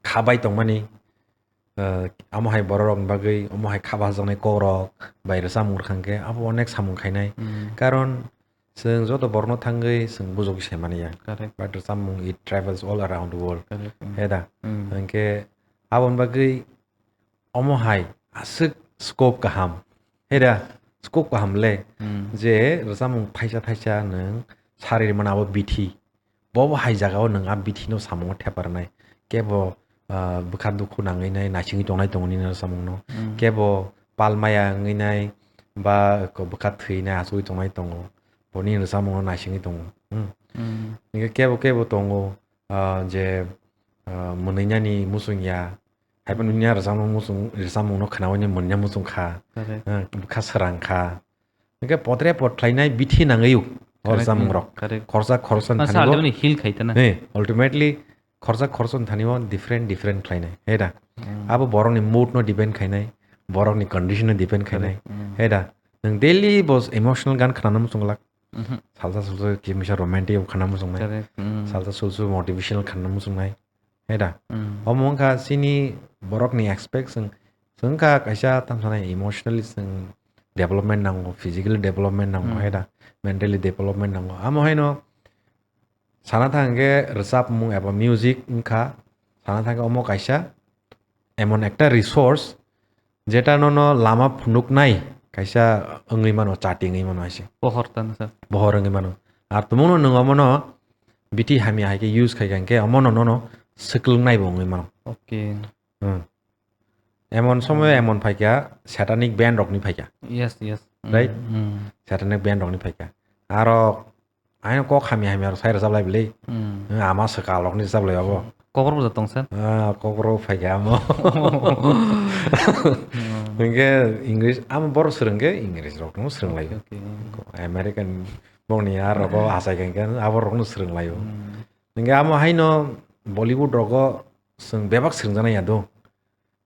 khabai tongmani. Ah, amo hai borok rokni bagwi, omo hai kha bajaknai kok rok bai rwchapmung rwkha hwnkhe abo onek samung khainai. Mm. Karon chwng joto borokno thangwi chwng bujogwi sai mani ya. Correct. But rwchapmung, it travels all around the world. Correct, mm. He da? Mm. Hwnkhe aboni bagwi omo hai aswk scope kaham. He da? Scope kaham le. Mm. Je rwchapmung thaisa thaisa nwng sari rwmani abo bithi. Bo bo hai jagao nwng a bithi no samungo thepa rwnai. Kebo, ah, bwkha dukhu nangwi nai naisingwi tongnai tongo nini rwchapmung no. Mm. Kebo pal maya wngwi nai ba ko bwkha thwi nai achugwi tongnai tongo. Bo nini rwchapmung no naisingwi tongo. Hmm. Mm. Hingke kebo kebo tongo, ah, je, ah, mwnwi nani muchung ya. Haiphano nini a rwchapmung muchung, rwchapmung no khnaui nai mwnwi muchung kha. Correct. Ah, bwkha srang kha. Hingke potre pot khlainai bithi nangwi o Correct, rwchapmung mm, rok. Correct. Khorsa khorsa ni Ah, thani sa bo ultimately heal khai tana. Eh, ultimately khorsa khorsa ni thani bo different different khlainai. He da? Mm. Abo borok ni mood no depend khainai, borok ni condition no depend khainai. Correct, mm. He da? Nwng daily bo emotional gan khnana muchung glak. Mhm. Salsa sulsa kimisa romantic bo khana muchung nai. Correct, mm. Salsa sulsa motivational khana muchung nai. He da? Mm. Omo wngkha chini borokni expect chwng, chwng wngkha kaisa tamo sanai emotionally chwng development nango, physically development nango, Mm. he da? Mentally development nango. Amo haino sana thang khe rwchapmung eba music wngkha, sana thang khe omo kaisa emon ekta resource, jeta nono lama phunuknai kaisa wngwi mano, chati wngwi mano hai se. Pohor tano sa. Pohor wngwi mano. Ar tumungno nwng omono bithi hamya hai khe use khai kha hwnkhe omono nono swklwng nai bo wngwi mano. Okay. Hmm. Emon somoy Hmm. emon phaikha satanic band rokni phaikha. Yes, yes. Hmm, Right? Hmm. Satanic band rokni phaikha. Aro Aino kok hamya hamya rok sai rwchap lai bwlwi. Hmm. Ama swkang rokni rwchap lai abo. Kokro bo tong sir. Ah, kokro phai khe amo. Hmm. Hingke English, amo borok swrwng khe English rokno swrwng lai. Okay, okay. American bongni ar rogo achai khe abo rokno swrwng lai. Hmm. Hingke amo haino Bollywood rogo swrwng bebak swrwngjaknai ya do.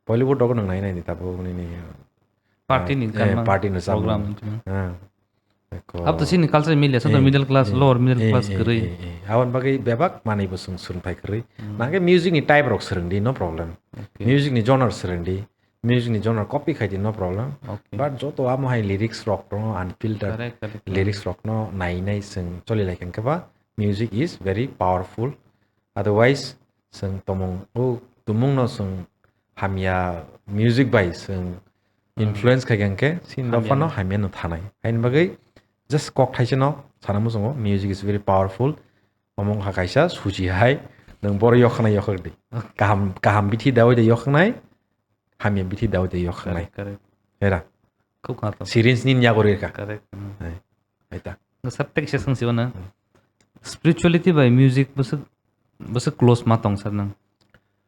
Bollywood rogo nwng nai nai di tabuk nini, Party ni eh, gan mang party ni samung. Program wngtong. Ah. Eko. Abo to chini culture milia, soto Eh, middle class, eh, lower middle eh, class eh, kwrwi. Eh, eh. Aboni bagwi bebak manwi bo swng swrwngthai kwrwi. Hmm. Nangkhe music ni type rok swrwng di, no problem. Okay. Music ni genre swrwng di, music ni genre copy khai di, no problem. Okay. But joto amo hai lyrics rok no unfiltered Correct, correct. lyrics rok no nai nai swng choli lai khe ba music is very powerful. Otherwise, chwng tomung, o tumungno chwng hamya music bai chwng Hmm. influence khai khe, chini Hamya dophano no. hamya no thanai. Haini bagwi just kok thaisano sana muchungo, music is very powerful. Omo wngkha kaisa suchi hai, nwng boro yokhna yokhok di. Okay. Kaham, kaham bithi dawi de yokhoknai, hamya bithi dawi de yokhoknai. Correct, correct. Era. Khub kha to. Syringe ni yago rwkha. Correct. Hmm. Hai. Hai ta. Sir, tei kisa swng si o na. Hmm. Spirituality bai music bwswk bwswk close ma tong sir nwng?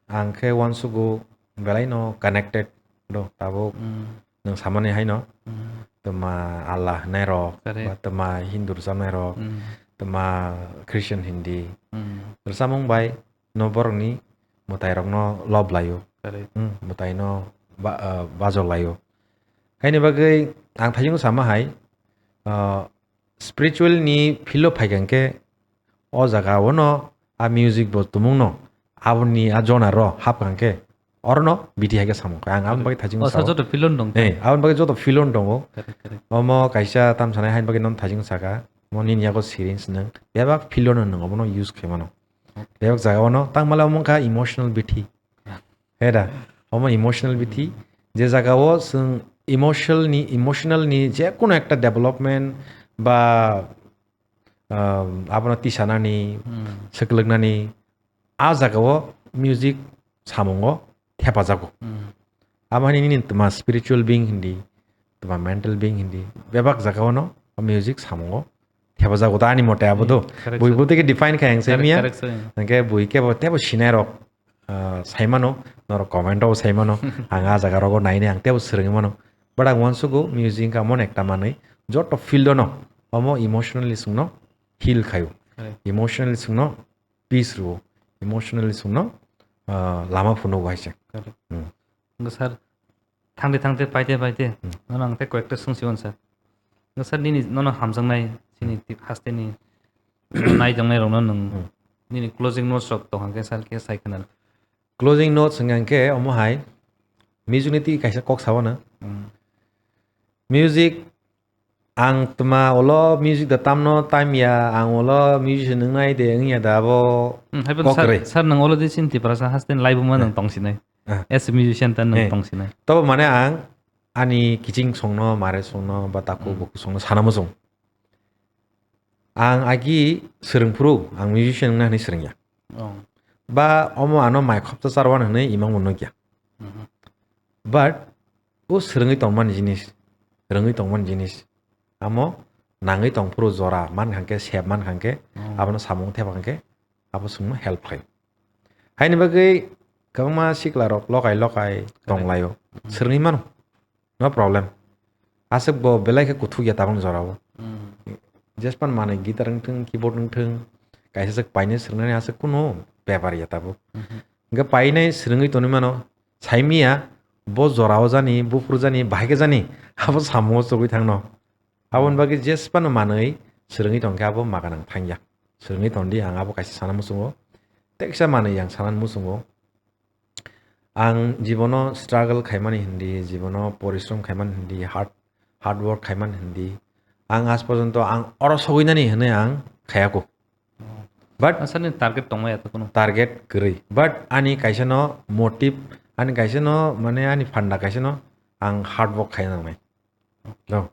Ang khe uansugo belai no connected do tabuk. Hmm. Nwng samani haino Hmm. Tma Allah hinai rok, Correct. Ba tma Hindu rwchapnai rok, Hmm. Tma Christian Hindi. Hmm. Rwchapmung bai no borokni mwtai rokno love laio. Correct. Hmm, mwtai no ba-, ah, bajok laio. Haini bagwi ang thaijwng sama hai, ah, spiritual ni field o phaikha hwnkhe o jaga o no a music bo tumung no aboni a jona ro hapkha hwnkhe oro no biti hai khe samung kha. Ang aboni bagwi thaijwng O sa sao. Joto field o no dong. Eh, aboni bagwi joto field o no tongo. Correct, correct. Omo kaisa tam sanai haini bagwi no thaijwng saka. Mo nini yago syringe nwng. Bebak field o no nwng obono use khaimano. Okay. Bebak jaga o no tangmala omo wngkha emotional bithi. He da, omo emotional bithi. Je jaga o chwng emotional ni, emotional ni je kono ekta development ba, um, abono tisanani, Hmm. swklwknani, a jaga o music samungo thepajago. Hmm. Abo hani nini tma spiritual being hindi, tma mental being hindi, bebak jaga o no music samungo thepajago ta ani mote abo do. Hmm, correct, Bui sir. Bui teke define khai ang se Correct, miya. Correct, sir. Hingke bui kebo tebo sinai rok, ah, saimano, norok comment o saimano, ang a jaga rogo naini ang tebo swrwngwi mano. But ang uansugo music ka mon ekta manwi, joto field o no, omo emotionally chwngno heal khaio. Correct. Emotionally chwngno peace rwo, emotionally chwngno, ah, lama phunukgo hai se. Correct. Hmm. Hingke sir, thangte thangte paite paite, Hmm. nono ang tei koyekta swngsigon sir. Hingke sir, nini nono hamjaknai, chini Hmm. tip hasteni naijaknai rokno nwng Hmm. nini closing notes rok tong hwnkhe sir khe sai khna. Closing notes hwnkha hwnkhe omo hai, music ni twi kaisa kok sao na. Hmm. Music, ang tma ulo music da tamno tam ya, ang ulo musician wngnai de wngya da abo Hmm, hai bono kok sir, kwrwi. Sir, nwng ulo de chini Tiprasa haste ni live o ma nwng Eh. tongsinai. Ah. As a musician ta nwng Eh. tongsinai. Tobo mane ang ani kiching songno, mare songno, ba taku Hmm. buku songno sana muchung. Ang agi swrwngphuru, ang musician wngna hwnwi swrwngya. Oh. Ba omo ano mai khopsa charwan hwnwi imang bo nukya. Mhm. But o swrwngwi tongmani jinis, rwngwi tongmani jinis, amo nangwi tongphuru jora man khankhe, sep man khankhe, Oh. abono samung thepa khankhe, abo chwngno help khlaio. Haini bagwi kwbangma sikla rok lokai lokai Correct. tonglaio. Mhm. Swrwngwi mano. No problem. Aswk bo belai khe kuthuk ya tabang jorao. Hmm. Jespan manwi guitar wngthung, keyboard wngthung, kaisa swk painai swrwngnani aswk kunu bepar ya tabuk. Mhm. Hwnkhe painai swrwngwi tonwi mano, saimiya bo jorao jani, buphuru jani, bahai khe jani, abo samungo chugwi thangno. Aboni bagwi jesphano manwi swrwngwi tongkhe abo maganang thangya. Swrwngwi tongdi, ang abo kaisa sana muchungo. Teksa manwi ang sana muchungo. Ang jibono struggle khaimani hindi, jibono porishrom khaimani hindi, hard, hard work khaimani hindi. Ang aaj porjonto ang oro sogwinani hwnwi ang khayako. But Asani target tongmaya to kuno? Target kwrwi. But ani kaisa no motive, ani kaisa no mane ani phanda kaisa no ang hard work khaina nangnai. No.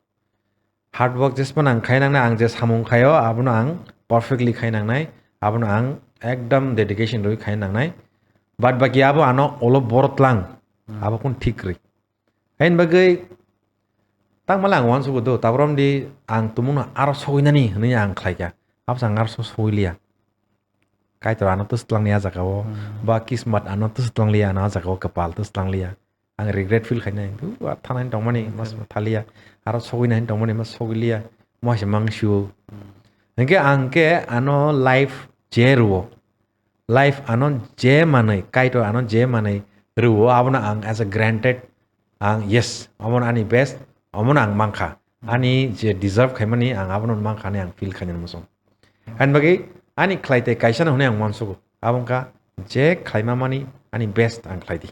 Hard work jesphano ang khai nangnai, ang je samung khaio, abono ang perfectly khai nangnai, abono ang ekdam dedication rwi khai nangnai. Bad baki abo ano olo borotlang, Hmm. abo kun thik rwi. Hain bagwi tangmala ang uansugo do, tabrom di ang tumungno aro sogwinani hwnwi ang khlaikha. Abo ang aro so-, sogwiliya. Kaitor ano twswtlang liya jagao, Hmm. ba kismat ano twswtlang liya, ano jagao kwpal twswtlang liya. Ang regret feel khainai, "Dua, thanani tongmani, mas Correct. thaliya, aro sogwinani tongmani, mas sogwiliya, mo hai se mang sio." Hmm. Hingke ang ke ano life je rwo, life ano je manwi, Kaitor ano je manwi rwo, abono ang as a granted, ang, "Yes, omono ani best, omono ang mankha." Hmm. Ani je deserve khaimani, ang abono mankha hinwi ang feel khainani muchung. Hmm. Ani bagwi ani khlaite kaisa no hwnwi ang uansugo. Abo wngkha je khlaima mani ani best ang khlai di.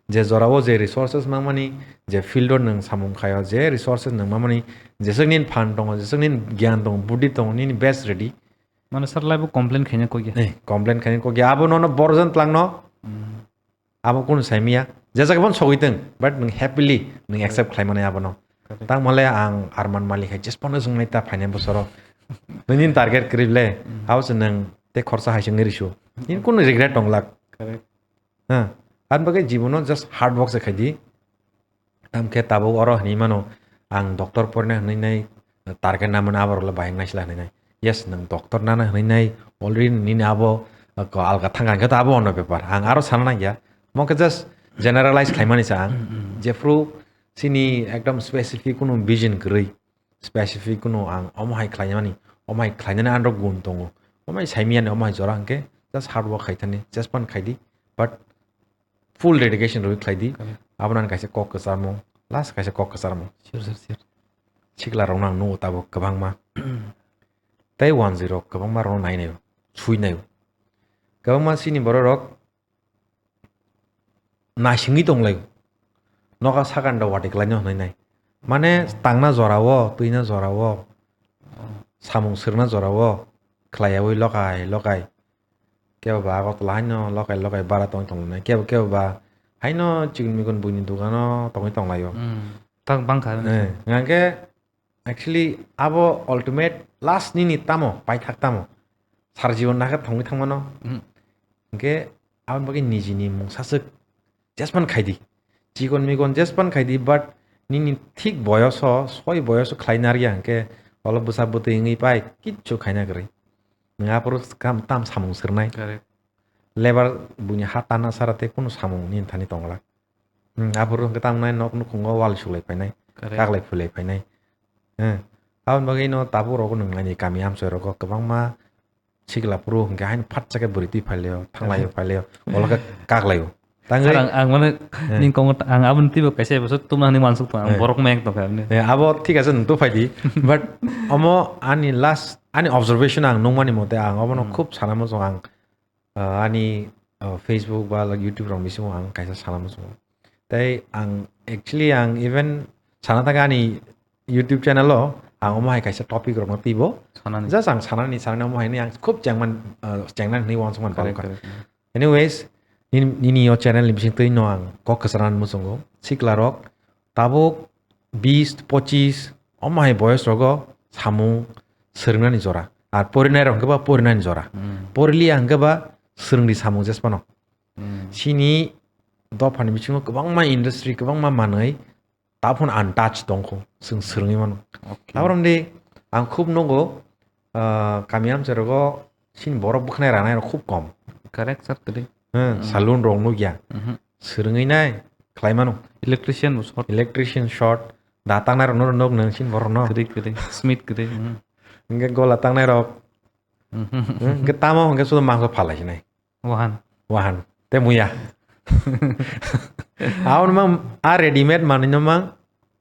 Je jorao je resources mangmani, je field o nwng samung khaio, je resources nwng mangmani, jeswk nini phan tongo, jeswk nini gyan tongo, buddhi tongo, nini best ready. Mane sir life o complain khaina kok ya? Eh, complain khaina kok ya. Abo nono borjan tlangno, Hmm. abo kunu saimiya. Je jaga bono sogwi tong, but nwng happily nwng Correct. accept khlai mani abono. Correct. Tang male ang arman malik hai, jespono swngnai ta phainai bosoro. Nwng nini target kwrwi le, Hmm. abo se nwng tei khorsa hai se wngwi rwsu. Nini kunu regret tong lak. Correct. Ha, aboni bagwi jibono just hard work se khai di. Tamkhe tabuk oro hinwi mano, ang doctor porina hinwi nai target namani aborok le bahai wngnaisla hinwi nai. Yes, nwng doctor nana hinwi nai, already nini abo, ko alga thangkha hwnkhe to abo ono bepar. Ang aro sana nangya. Mo khe just generalize khlaimani sa ang. Jephru chini ekdom specific kunu vision kwrwi, specific kunu ang omo hai khlaimani, omo hai khlainani andro gun tongo. Omo hai saimiyani, omo hai jora hwnkhe just hard work khaithani, just pan khaidi. But full dedication rwi khlaidi. Correct. Abono ang kaisa kok kwcharmung, last kaisa kok kwcharmung. Sure, sure, sure. Sikla rokno ang nugo tabuk kwbangma. Tei one zero kwbangma rokno nai naio, sui naio. Kwbangma chini borok rok naisingwi tonglaio. Noka sakani da watwi klaino hwnwi nai. Mane tangna jorao, twina jorao, samung swrwngna jorao khlaiyaui lokai lokai. Kebo ba Agartala haino lokai lokai bara tongwi tonglainai. Kebo kebo ba haino chikon mikon buini dukano tongwi tonglaio. Hmm. Tang bangkha. Eh, hwnkhe actually abo ultimate last nini tamo, paithak tamo. Sar jibon nakhe thongwi thangmano. Hmm. Hwnkhe aboni bagwi nijini mungsa swk jespan khaidi. Chikon mikon jespan khaidi, but nini thik boyoso, soi boyoso khlai narya hwnkhe olo bwsa bwtwi wngwi pai kichu khaina kwrwi. Nwng aphuru kam tam samung swrwnai. Correct. Lebar buini ha tanna sara tei kunu samung nini thani tongla. Hmm, aphuru hwnkhe tamo nai nok nukhungo wal sulai phainai, correct, kaklai phulai phainai. Hmm. Aboni bagwi no tabuk rogo nwng ani kami amchoi rogo kwbangma sikla phuru hwnkhe haino phatsa khe bwrwi twi phailaio, thanglaio, phailaio, olo khe kaklaio. Tangwi Sir, ang, ang mane, hmm, ning kongo ta-, ang aboni twibo kaisa episode tumna hwnwi mansuk tong, ang, hmm, borok mayang tongkha aboni. Eh, abo thik ase, nwng tu phaidi. But omo ani last, ani observation ang nukmani mote ang obono, hmm, khub sana muchung ang, ah, ani, ah, Facebook ba, like, YouTube rok bisingo ang kaisa sana muchungo. Tei ang actually ang even sana thangkha ani YouTube channel o ang omo hai kaisa topic rokno twibo. Sanani. Just ang sanani, sanani omo haini ang khub chengman, ah, chengnani hwnwi uansukmani. Correct, palukha. Correct. Anyways, nini, nini o channel ni bising twi no ang kok kwchwrani muchungo. Sikla rok tabuk bis, pochis, omo hai boyos rogo samung swrwngnani jora. Ar porinai rok hwnkhe ba porinani jora. Hmm. Poriliya hwnkhe ba swrwngdi samung jesphano. Hmm. Chini dophani bisingo kwbangma industry, kwbangma manwi taphun untouched tongkho, chwng swrwngwi mano. Okay. Aborom di ang khub nugo, ah, kami amchai rogo chini borok bwkhnai ranai rok khub kom. Correct, sir, kwrwi. Hmm, hmm, saloon rok nukya. Mhm. Swrwngwi nai khlai mano. Electrician bo short. Electrician short. Da tangnai rok no nuk nang chini borok no. Kwrwi, kwrwi. Smith kwrwi. Mhm. Hwnkhe gola tangnai rok. Mhm. Hmm, hwnkhe tamo hwnkhe sudo mangso phalai sinai. Wahan. Wahan. Te muya. Aon mang a readymade manwi no mang.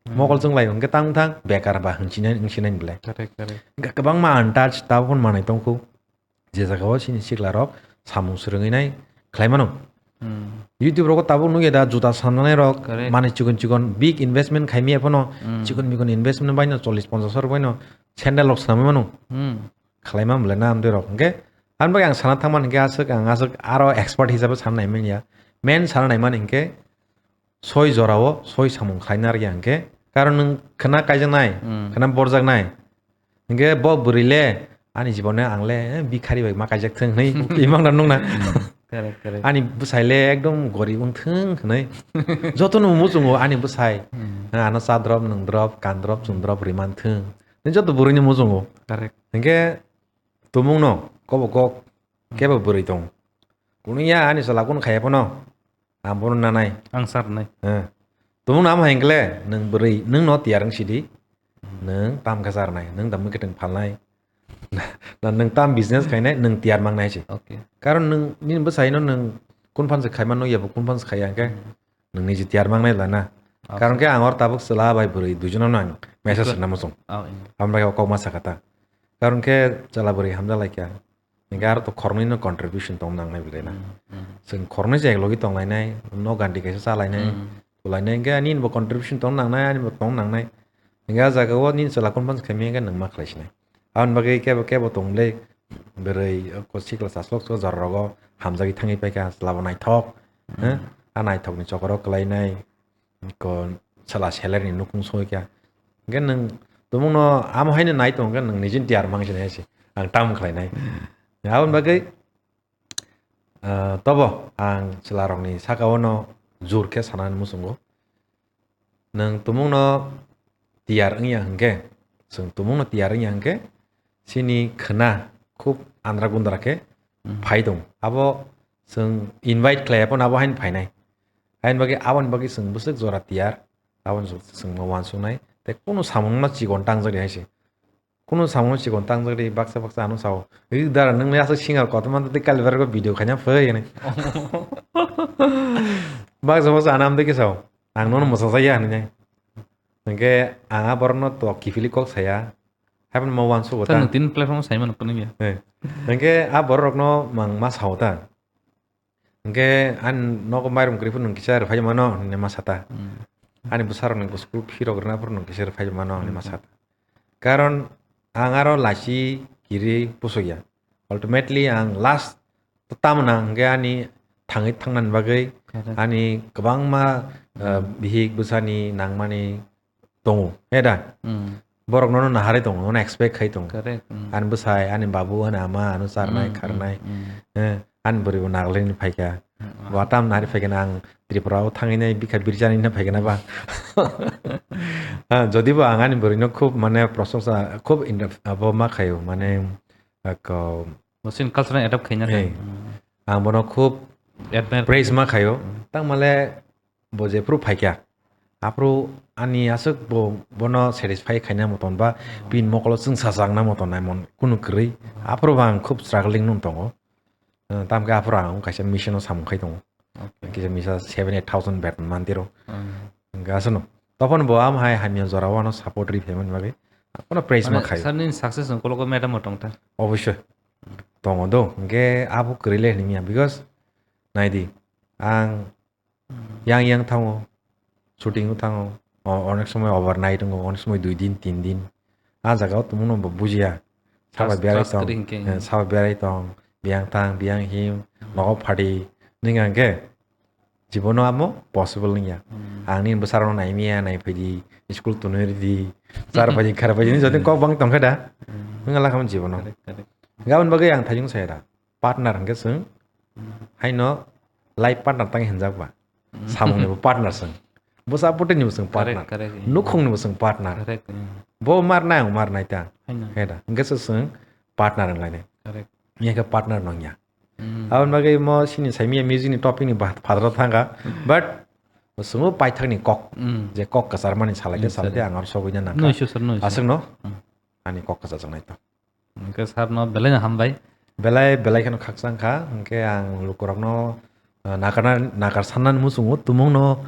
Hmm. Mokol chwng lai hwnkhe tang thang bekar ba hwnsinai, hwnsinai ni belai. Correct, correct. Hwnkhe kwbangma untouched tabuk phano manwi tongkhu. Je jaga o chini sikla rok samung swrwngwi nai khlai mano. Hmm. YouTube rogo tabuk nukya da juta sananai rok, correct, manwi chikon chikon big investment khai miya phano, hmm, chikon mikon investment bai no chollish ponchash rok bai no sandal rok swnamwi mano. Hmm. Khlaima belai na amtwi rok hwnkhe. Aboni bagwi ang sana thangmani hwnkhe aswk ang aswk aro expert hisabe sana naimanya. Main sana naimani hwnkhe soi jorao soi samung khlaina rwya hwnkhe. Karon nwng khwna kaijaknai, hmm, khwna borjaknai. Hwnkhe bo bwrwi le ani jibone ang le, eh, bikhari bai ma kaijak thung hwnwi imang rok nukna. Hmm. Correct, correct. Ani bwsai le ekdom gorib wng thung hwnwi. Jotono muchungo ani bwsai. Hmm. Ano cha drop, nwng drop, kan drop, chum drop, rwman thung. Ni joto bwrwini muchungo. Correct. Hwnkhe tumungno kobo kok kebo bwrwi tong. Kunu ya ani chwla kunu khaya phano. Ang bono nanai. Ang sir nai. Eh. Tumungno amo hai hwnkhe le, nwng bwrwi, nwng no tiyar wng sidi. Hmm. Nwng tam khe charnai, nwng da mwkhwtwng phalnai. Na, na nwng tam business khainai, nwng tiyar mangnai se. Okay. Karon nwng nini bwsaino nwng kun phan se khaima nukya bo kun phan se khaiya hwnkhe. Hmm. Nwng niji tiyar mangnai lana. Ah, karon khe ang or tabuk chwla bai bwrwi duijono no ang message rwna muchung. Oh, iya. Aboni bagwi kok ma sakha ta. Karon khe chwla bwrwi hamjalaikha. Hwnkhe aro to khoroknwi no contribution tong nangnai belai na. Hmm, hmm. Chwng khoroknwi se eklogi tonglainai, no gandi kaisa chalainai, hmm, tulainai. Hwnkhe ani bo contribution tong nangnai, ani bo tong nangnai. Hwnkhe ah jaga o nini chwla kun phan se khaimya hwnkhe nwng ma khlai sinai. Aboni bagwi kebo, kebo tong le, bwrwi, o, sikla chaslok, o, jora rogo hamjagwi thangwi paikha, chwla bo naithok, hmm, eh? A naithokni chokoro kwlainai, ko, chwla salary ni nukhung soi kha. Hwnkhe nwng tumungno amo haino nai tong khe nwng nijini tiyar mang sinai se, ang tam khlainai. Hmm. Aboni bagwi, ah, tobo ang chwla rokni saka o no jur khe sanani muchungo. Nwng tumungno tiyar wngya hwnkhe, chwng tumungno tiyar wngya hwnkhe, chini khwna khub andra gundra khe Hmm. Phai tong. Abo chwng invite khlai phano abo haino phainai. Haini bagwi aboni bagwi chwng bwswk jora tiyar. Aboni chwng, chwng ma uansuknai. Tei kunu samungno chikon tangjak di hai se. Kunu samungno chikon tangjak di, baksa baksa ano sao. "Ui dara, nwng aswk singer kotorma tei kalibar video khaina phai," hwnwi. Baksa baksa ano amtwi khe sao. "Ang nono mwsajak ya," hwnwi nai. Hwnkhe ang a borokno tok kiphilwi kok saya. Haibano ma uansugo ta. Nwng tini platform o saimano kunui ya. Eh. Hwnkhe a borok rokno mang ma sao ta. Hwnkhe ani nogo mairum kwrwi phano nwng kisa rwphai mano hinwi ma sata. Hmm. Ani bwsarokni school fee rok rwna phano nwng kisa rwphai mano hinwi ma sata. Karon ang aro lachi kiri pusuk ya. Ultimately ang last tamna hwnkhe ani thangwi thangnani bagwi Correct. Ani kwbangma, uh, bihik bwsani nangmani tongo, he da? Hmm. Borok nono naharwi tongo, nono expect khai tongo. Correct, hmm. Ani bwsai, ani babu, ani ama, ano charnai, hmm, kharnai. Hmm, hmm. Eh, ani bwrwi bo Nagaland ni phaikha. Hmm, ah. Bo tam nari phaikha na ang Tripura o thangwi nai bikha birjani na phaikha na ba. Ah, jodi bo ang ani bwrwi no khub mane prosongsa, khub in-, abo ma khaio, mane, ako, Bo chini culture no adapt khaina eh, thang. Hmm. Ang bono khub admire praise khaio. Ma khaio. Hmm. Tangmale bo jephru phaikha, aphru ani aswk bo, bono satisfy khaina moton ba bini mokolo chwng sajakna moton naimon kunu kwrwi. Aphru bo ang khub struggling nung tongo. Eh, tamkhe aphru ang kaisa mission o samung khai tongo. Okay. Kisa misa seven eight thousand beton mantiro. Hmm. Hwnkhe aswkno. Tophano bo am hai hamya jora o ano support ri phaimani bagwi. Aphano praise ma khaio. Mane sir ni success ni kologo madam bo tongtha. Obosoi. Tongo do. Hwnkhe abo kwrwi le hinwi ya. Because naidi, ang yang yang thango, shooting o thango, o-, onek somoi overnight wngo, onek somoi dui din, tin din. A jaga o tongmano bo bujiya. Sabo trust, berai trust tong, kwrwi hinkhe, eh, sabo berai tong, biyang thang, biyang him, hmm, nogo phadi, nini hwnkhe jibono amo possible wngya. Hmm. Ang nini bwsarokno naimiya, naiphaidi, school tonwi ridi, char phaidi, khar phaidi, nini jotoni kok bang tongkha da? Hmm. Wngya lakha jibono. Correct, correct. Gabon bagwi ang thaijwng saya da. Partner hwnkhe chwng, hmm, haino life partner tang hinjak ba. Hmm. Samung ni bo partner chwng. Bwsa bwtwi ni bo chwng partner. Correct, correct, yeah. Nukhung ni bo chwng partner. Correct, yeah. Bo mar nai, ang mar nai ta. Haino. He da. Hwnkhe se chwng partner wng lainai. Correct. Hwnkhe partner nong ya. Hmm. Aboni bagwi mo sini saimiya music ni topic ni ba-, phadra thangkha. Hmm. But bo chwngbo paithak ni kok. Hmm. Je kok kwchar mani salai de, hmm, salai de, sir, ang aro sogwi na nangkha. No issue, sir, no issue. Aswk no? Hmm. Ani kok kwchajak nai to. Hwnkhe sir no belai no hambai. Belai, belai kheno khakchang kha. Hwnkhe ang lukurokno, ah, nakarna, nakar sannani muchungo tumungno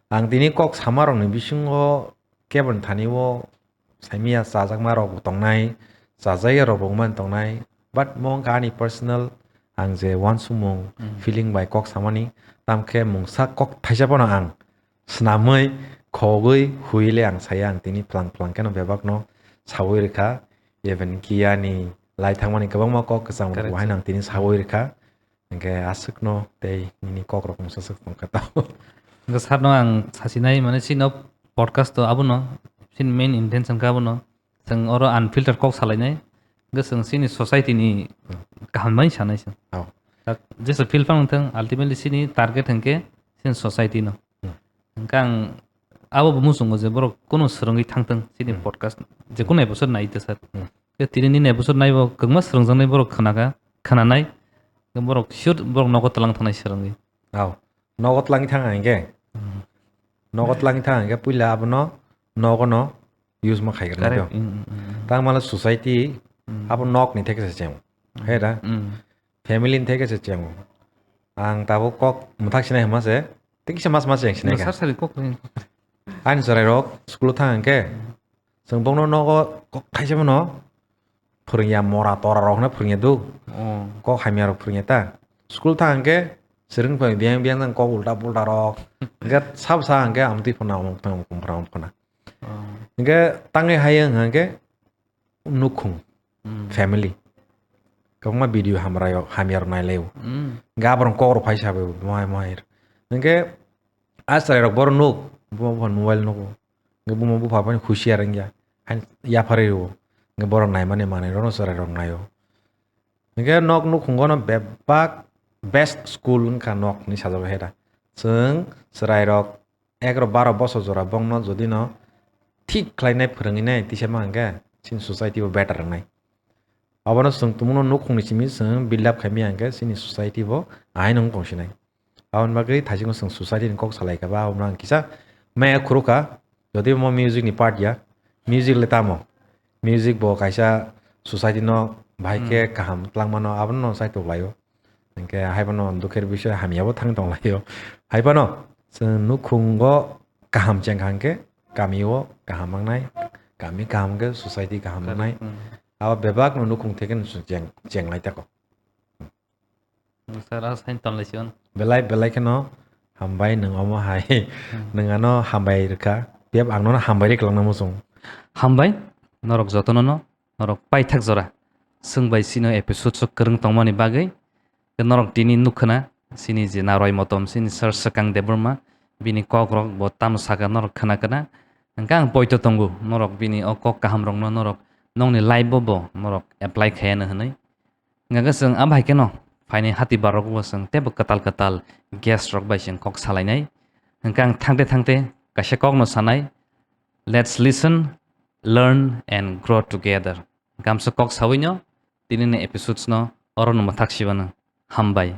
ang tini kok samarokni bisingo keboni thani o saimiya chajakma rok bo tongnai, chajakya rok bo wngmani tongnai. But mo wngkha ani personal, ang je uansukmung, hmm, feeling bai kok samani, tamkhe mungsa kok thaisa phano ang Snamwi, khogwi, huile ang saya, ang tini phlang phlang kheno bebakno sawi rwkha, even kiya ni lai thangmani kwbangma kok kwchang rok, correct, bo haino ang tini sawi rwkha. Hwnkhe aswkno tei nini kok rok mungsa swk tongkha tamo. Hwnkhe sir no ang sasinai, mane chini podcast o abono, chini main intention khe abono, chwng oro unfiltered kok salainai, hwnkhe chwng chini society ni kaham bai sanai chwng. Oh. Jesa feel phano thang, ultimately chini target hwnkhe chini society no. Hmm. Hwnkhe ang abo bo muchungo je borok kunu swrwngwi thangthwng chini, hmm, podcast, je kunu episode nai te sir. Hmm. Khe tini nini episode naibo kwbangma swrwngjaknai borok khnakha, khnanai. Khe borok sure borok nogo twlang thangnai swrwngwi. Aw, nogo twlangwi thang ang hwnkhe. Hmm. Nogo twlangwi thang ang hwnkhe puila abono nogono use ma khaigrwnai. Correct. Tang mala society, hmm, abo nokni theke se chengo. Hmm. He da? Hmm. Family ni theke se chengo. Ang tabuk kok mwthak sinai hwnma se, tei kisa mas mas yang sinai kha. Sar sari kok ring. Ani chwrai rok school o thang hwnkhe, chwng bokno nogo kok thaisa phano phwrwngya, mora tora rok hwnwi phwrwngya do. Oh. Kok hamya rok phwrwngya ta. School thang hwnkhe swrwng phai biyang biyang jang kok ulta pulta rok. Hwnkhe sab sa hwnkhe amtwi phano amuk phano amuk phano amuk phano. Oh. Hwnkhe tangwi hai wng hwnkhe nukhung, hmm, family. Kwbangma video hamrayok, hamyarok nailaio. Hmm. Hwnkhe aborok kokrok phai sabai mohai mohai. Hwnkhe a chwrairok borok nuk, buma bupha mobile nugo. Hwnkhe buma bupha phano husiar wngya. Hain yapharwi rwo. Hwnkhe borok naimani manwirokno chwrairok naio. Hwnkhe nok nukhungono bebak best school wngkha nok hinwi sajago heda. Chwng chwrairok egaroh baro bosor jora bongno jodi no thik khlainai phwrwngwi nai tisa ma hwnkhe chini society bo better wngnai. Abono chwng tumungno nukhungni simi chwng build up khaimaya hwnkhe chini society bo aino wng tongsinai. Aboni bagwi thaisingo chwng society ni kok salai kha ba, abono ang kisa maya khurukha. Jodi omo music ni part ya, music le tamo? Music bo kaisa society no bahai khe Hmm. kaham twlangmano, abono no sai toklaio. Hwnkhe haiphano dukher bisoi hamyabo thang tonglaio. Haiphano chwng nukhungo kaham chengkha hwnkhe kamio kaham wngnai, kami kaham hwnkhe society kaham wngnai. Hmm. Abo bebakno nukhung theke no chwng cheng-, chenglai tako. Sir, a sain tonlai sion. Belai, belai kheno hambai nwng omo hai. Hmm. Nwng ano hambai rwkha. Tei ang nono hambai rwkha langna muchung. Hambai, norok jotono no, norok paithak jora. Chwng bai chini episode o kwrwng tongmani bagwi. Tei norok tini nukha na, chini je narwai motom, chini sir Swkang Debbarma, bini kok rok bo tamo saka norok khna kana. Hwnkhe ang poito tongo, norok bini o kok kaham rokno norok nokni life o bo norok apply khaya no hwnwi. Hingkha khe chwng abo hai kheno phainai hati bar rok bo chwng teibo kwtal kwtal guest rok bai chwng kok salainai. Hingkhe ang thangte thangte kaisa kokno sanai, "Let's listen, learn and grow together." Gamsa kok sawi no tini ni episodes no oro no mwthak sibano. Hambai.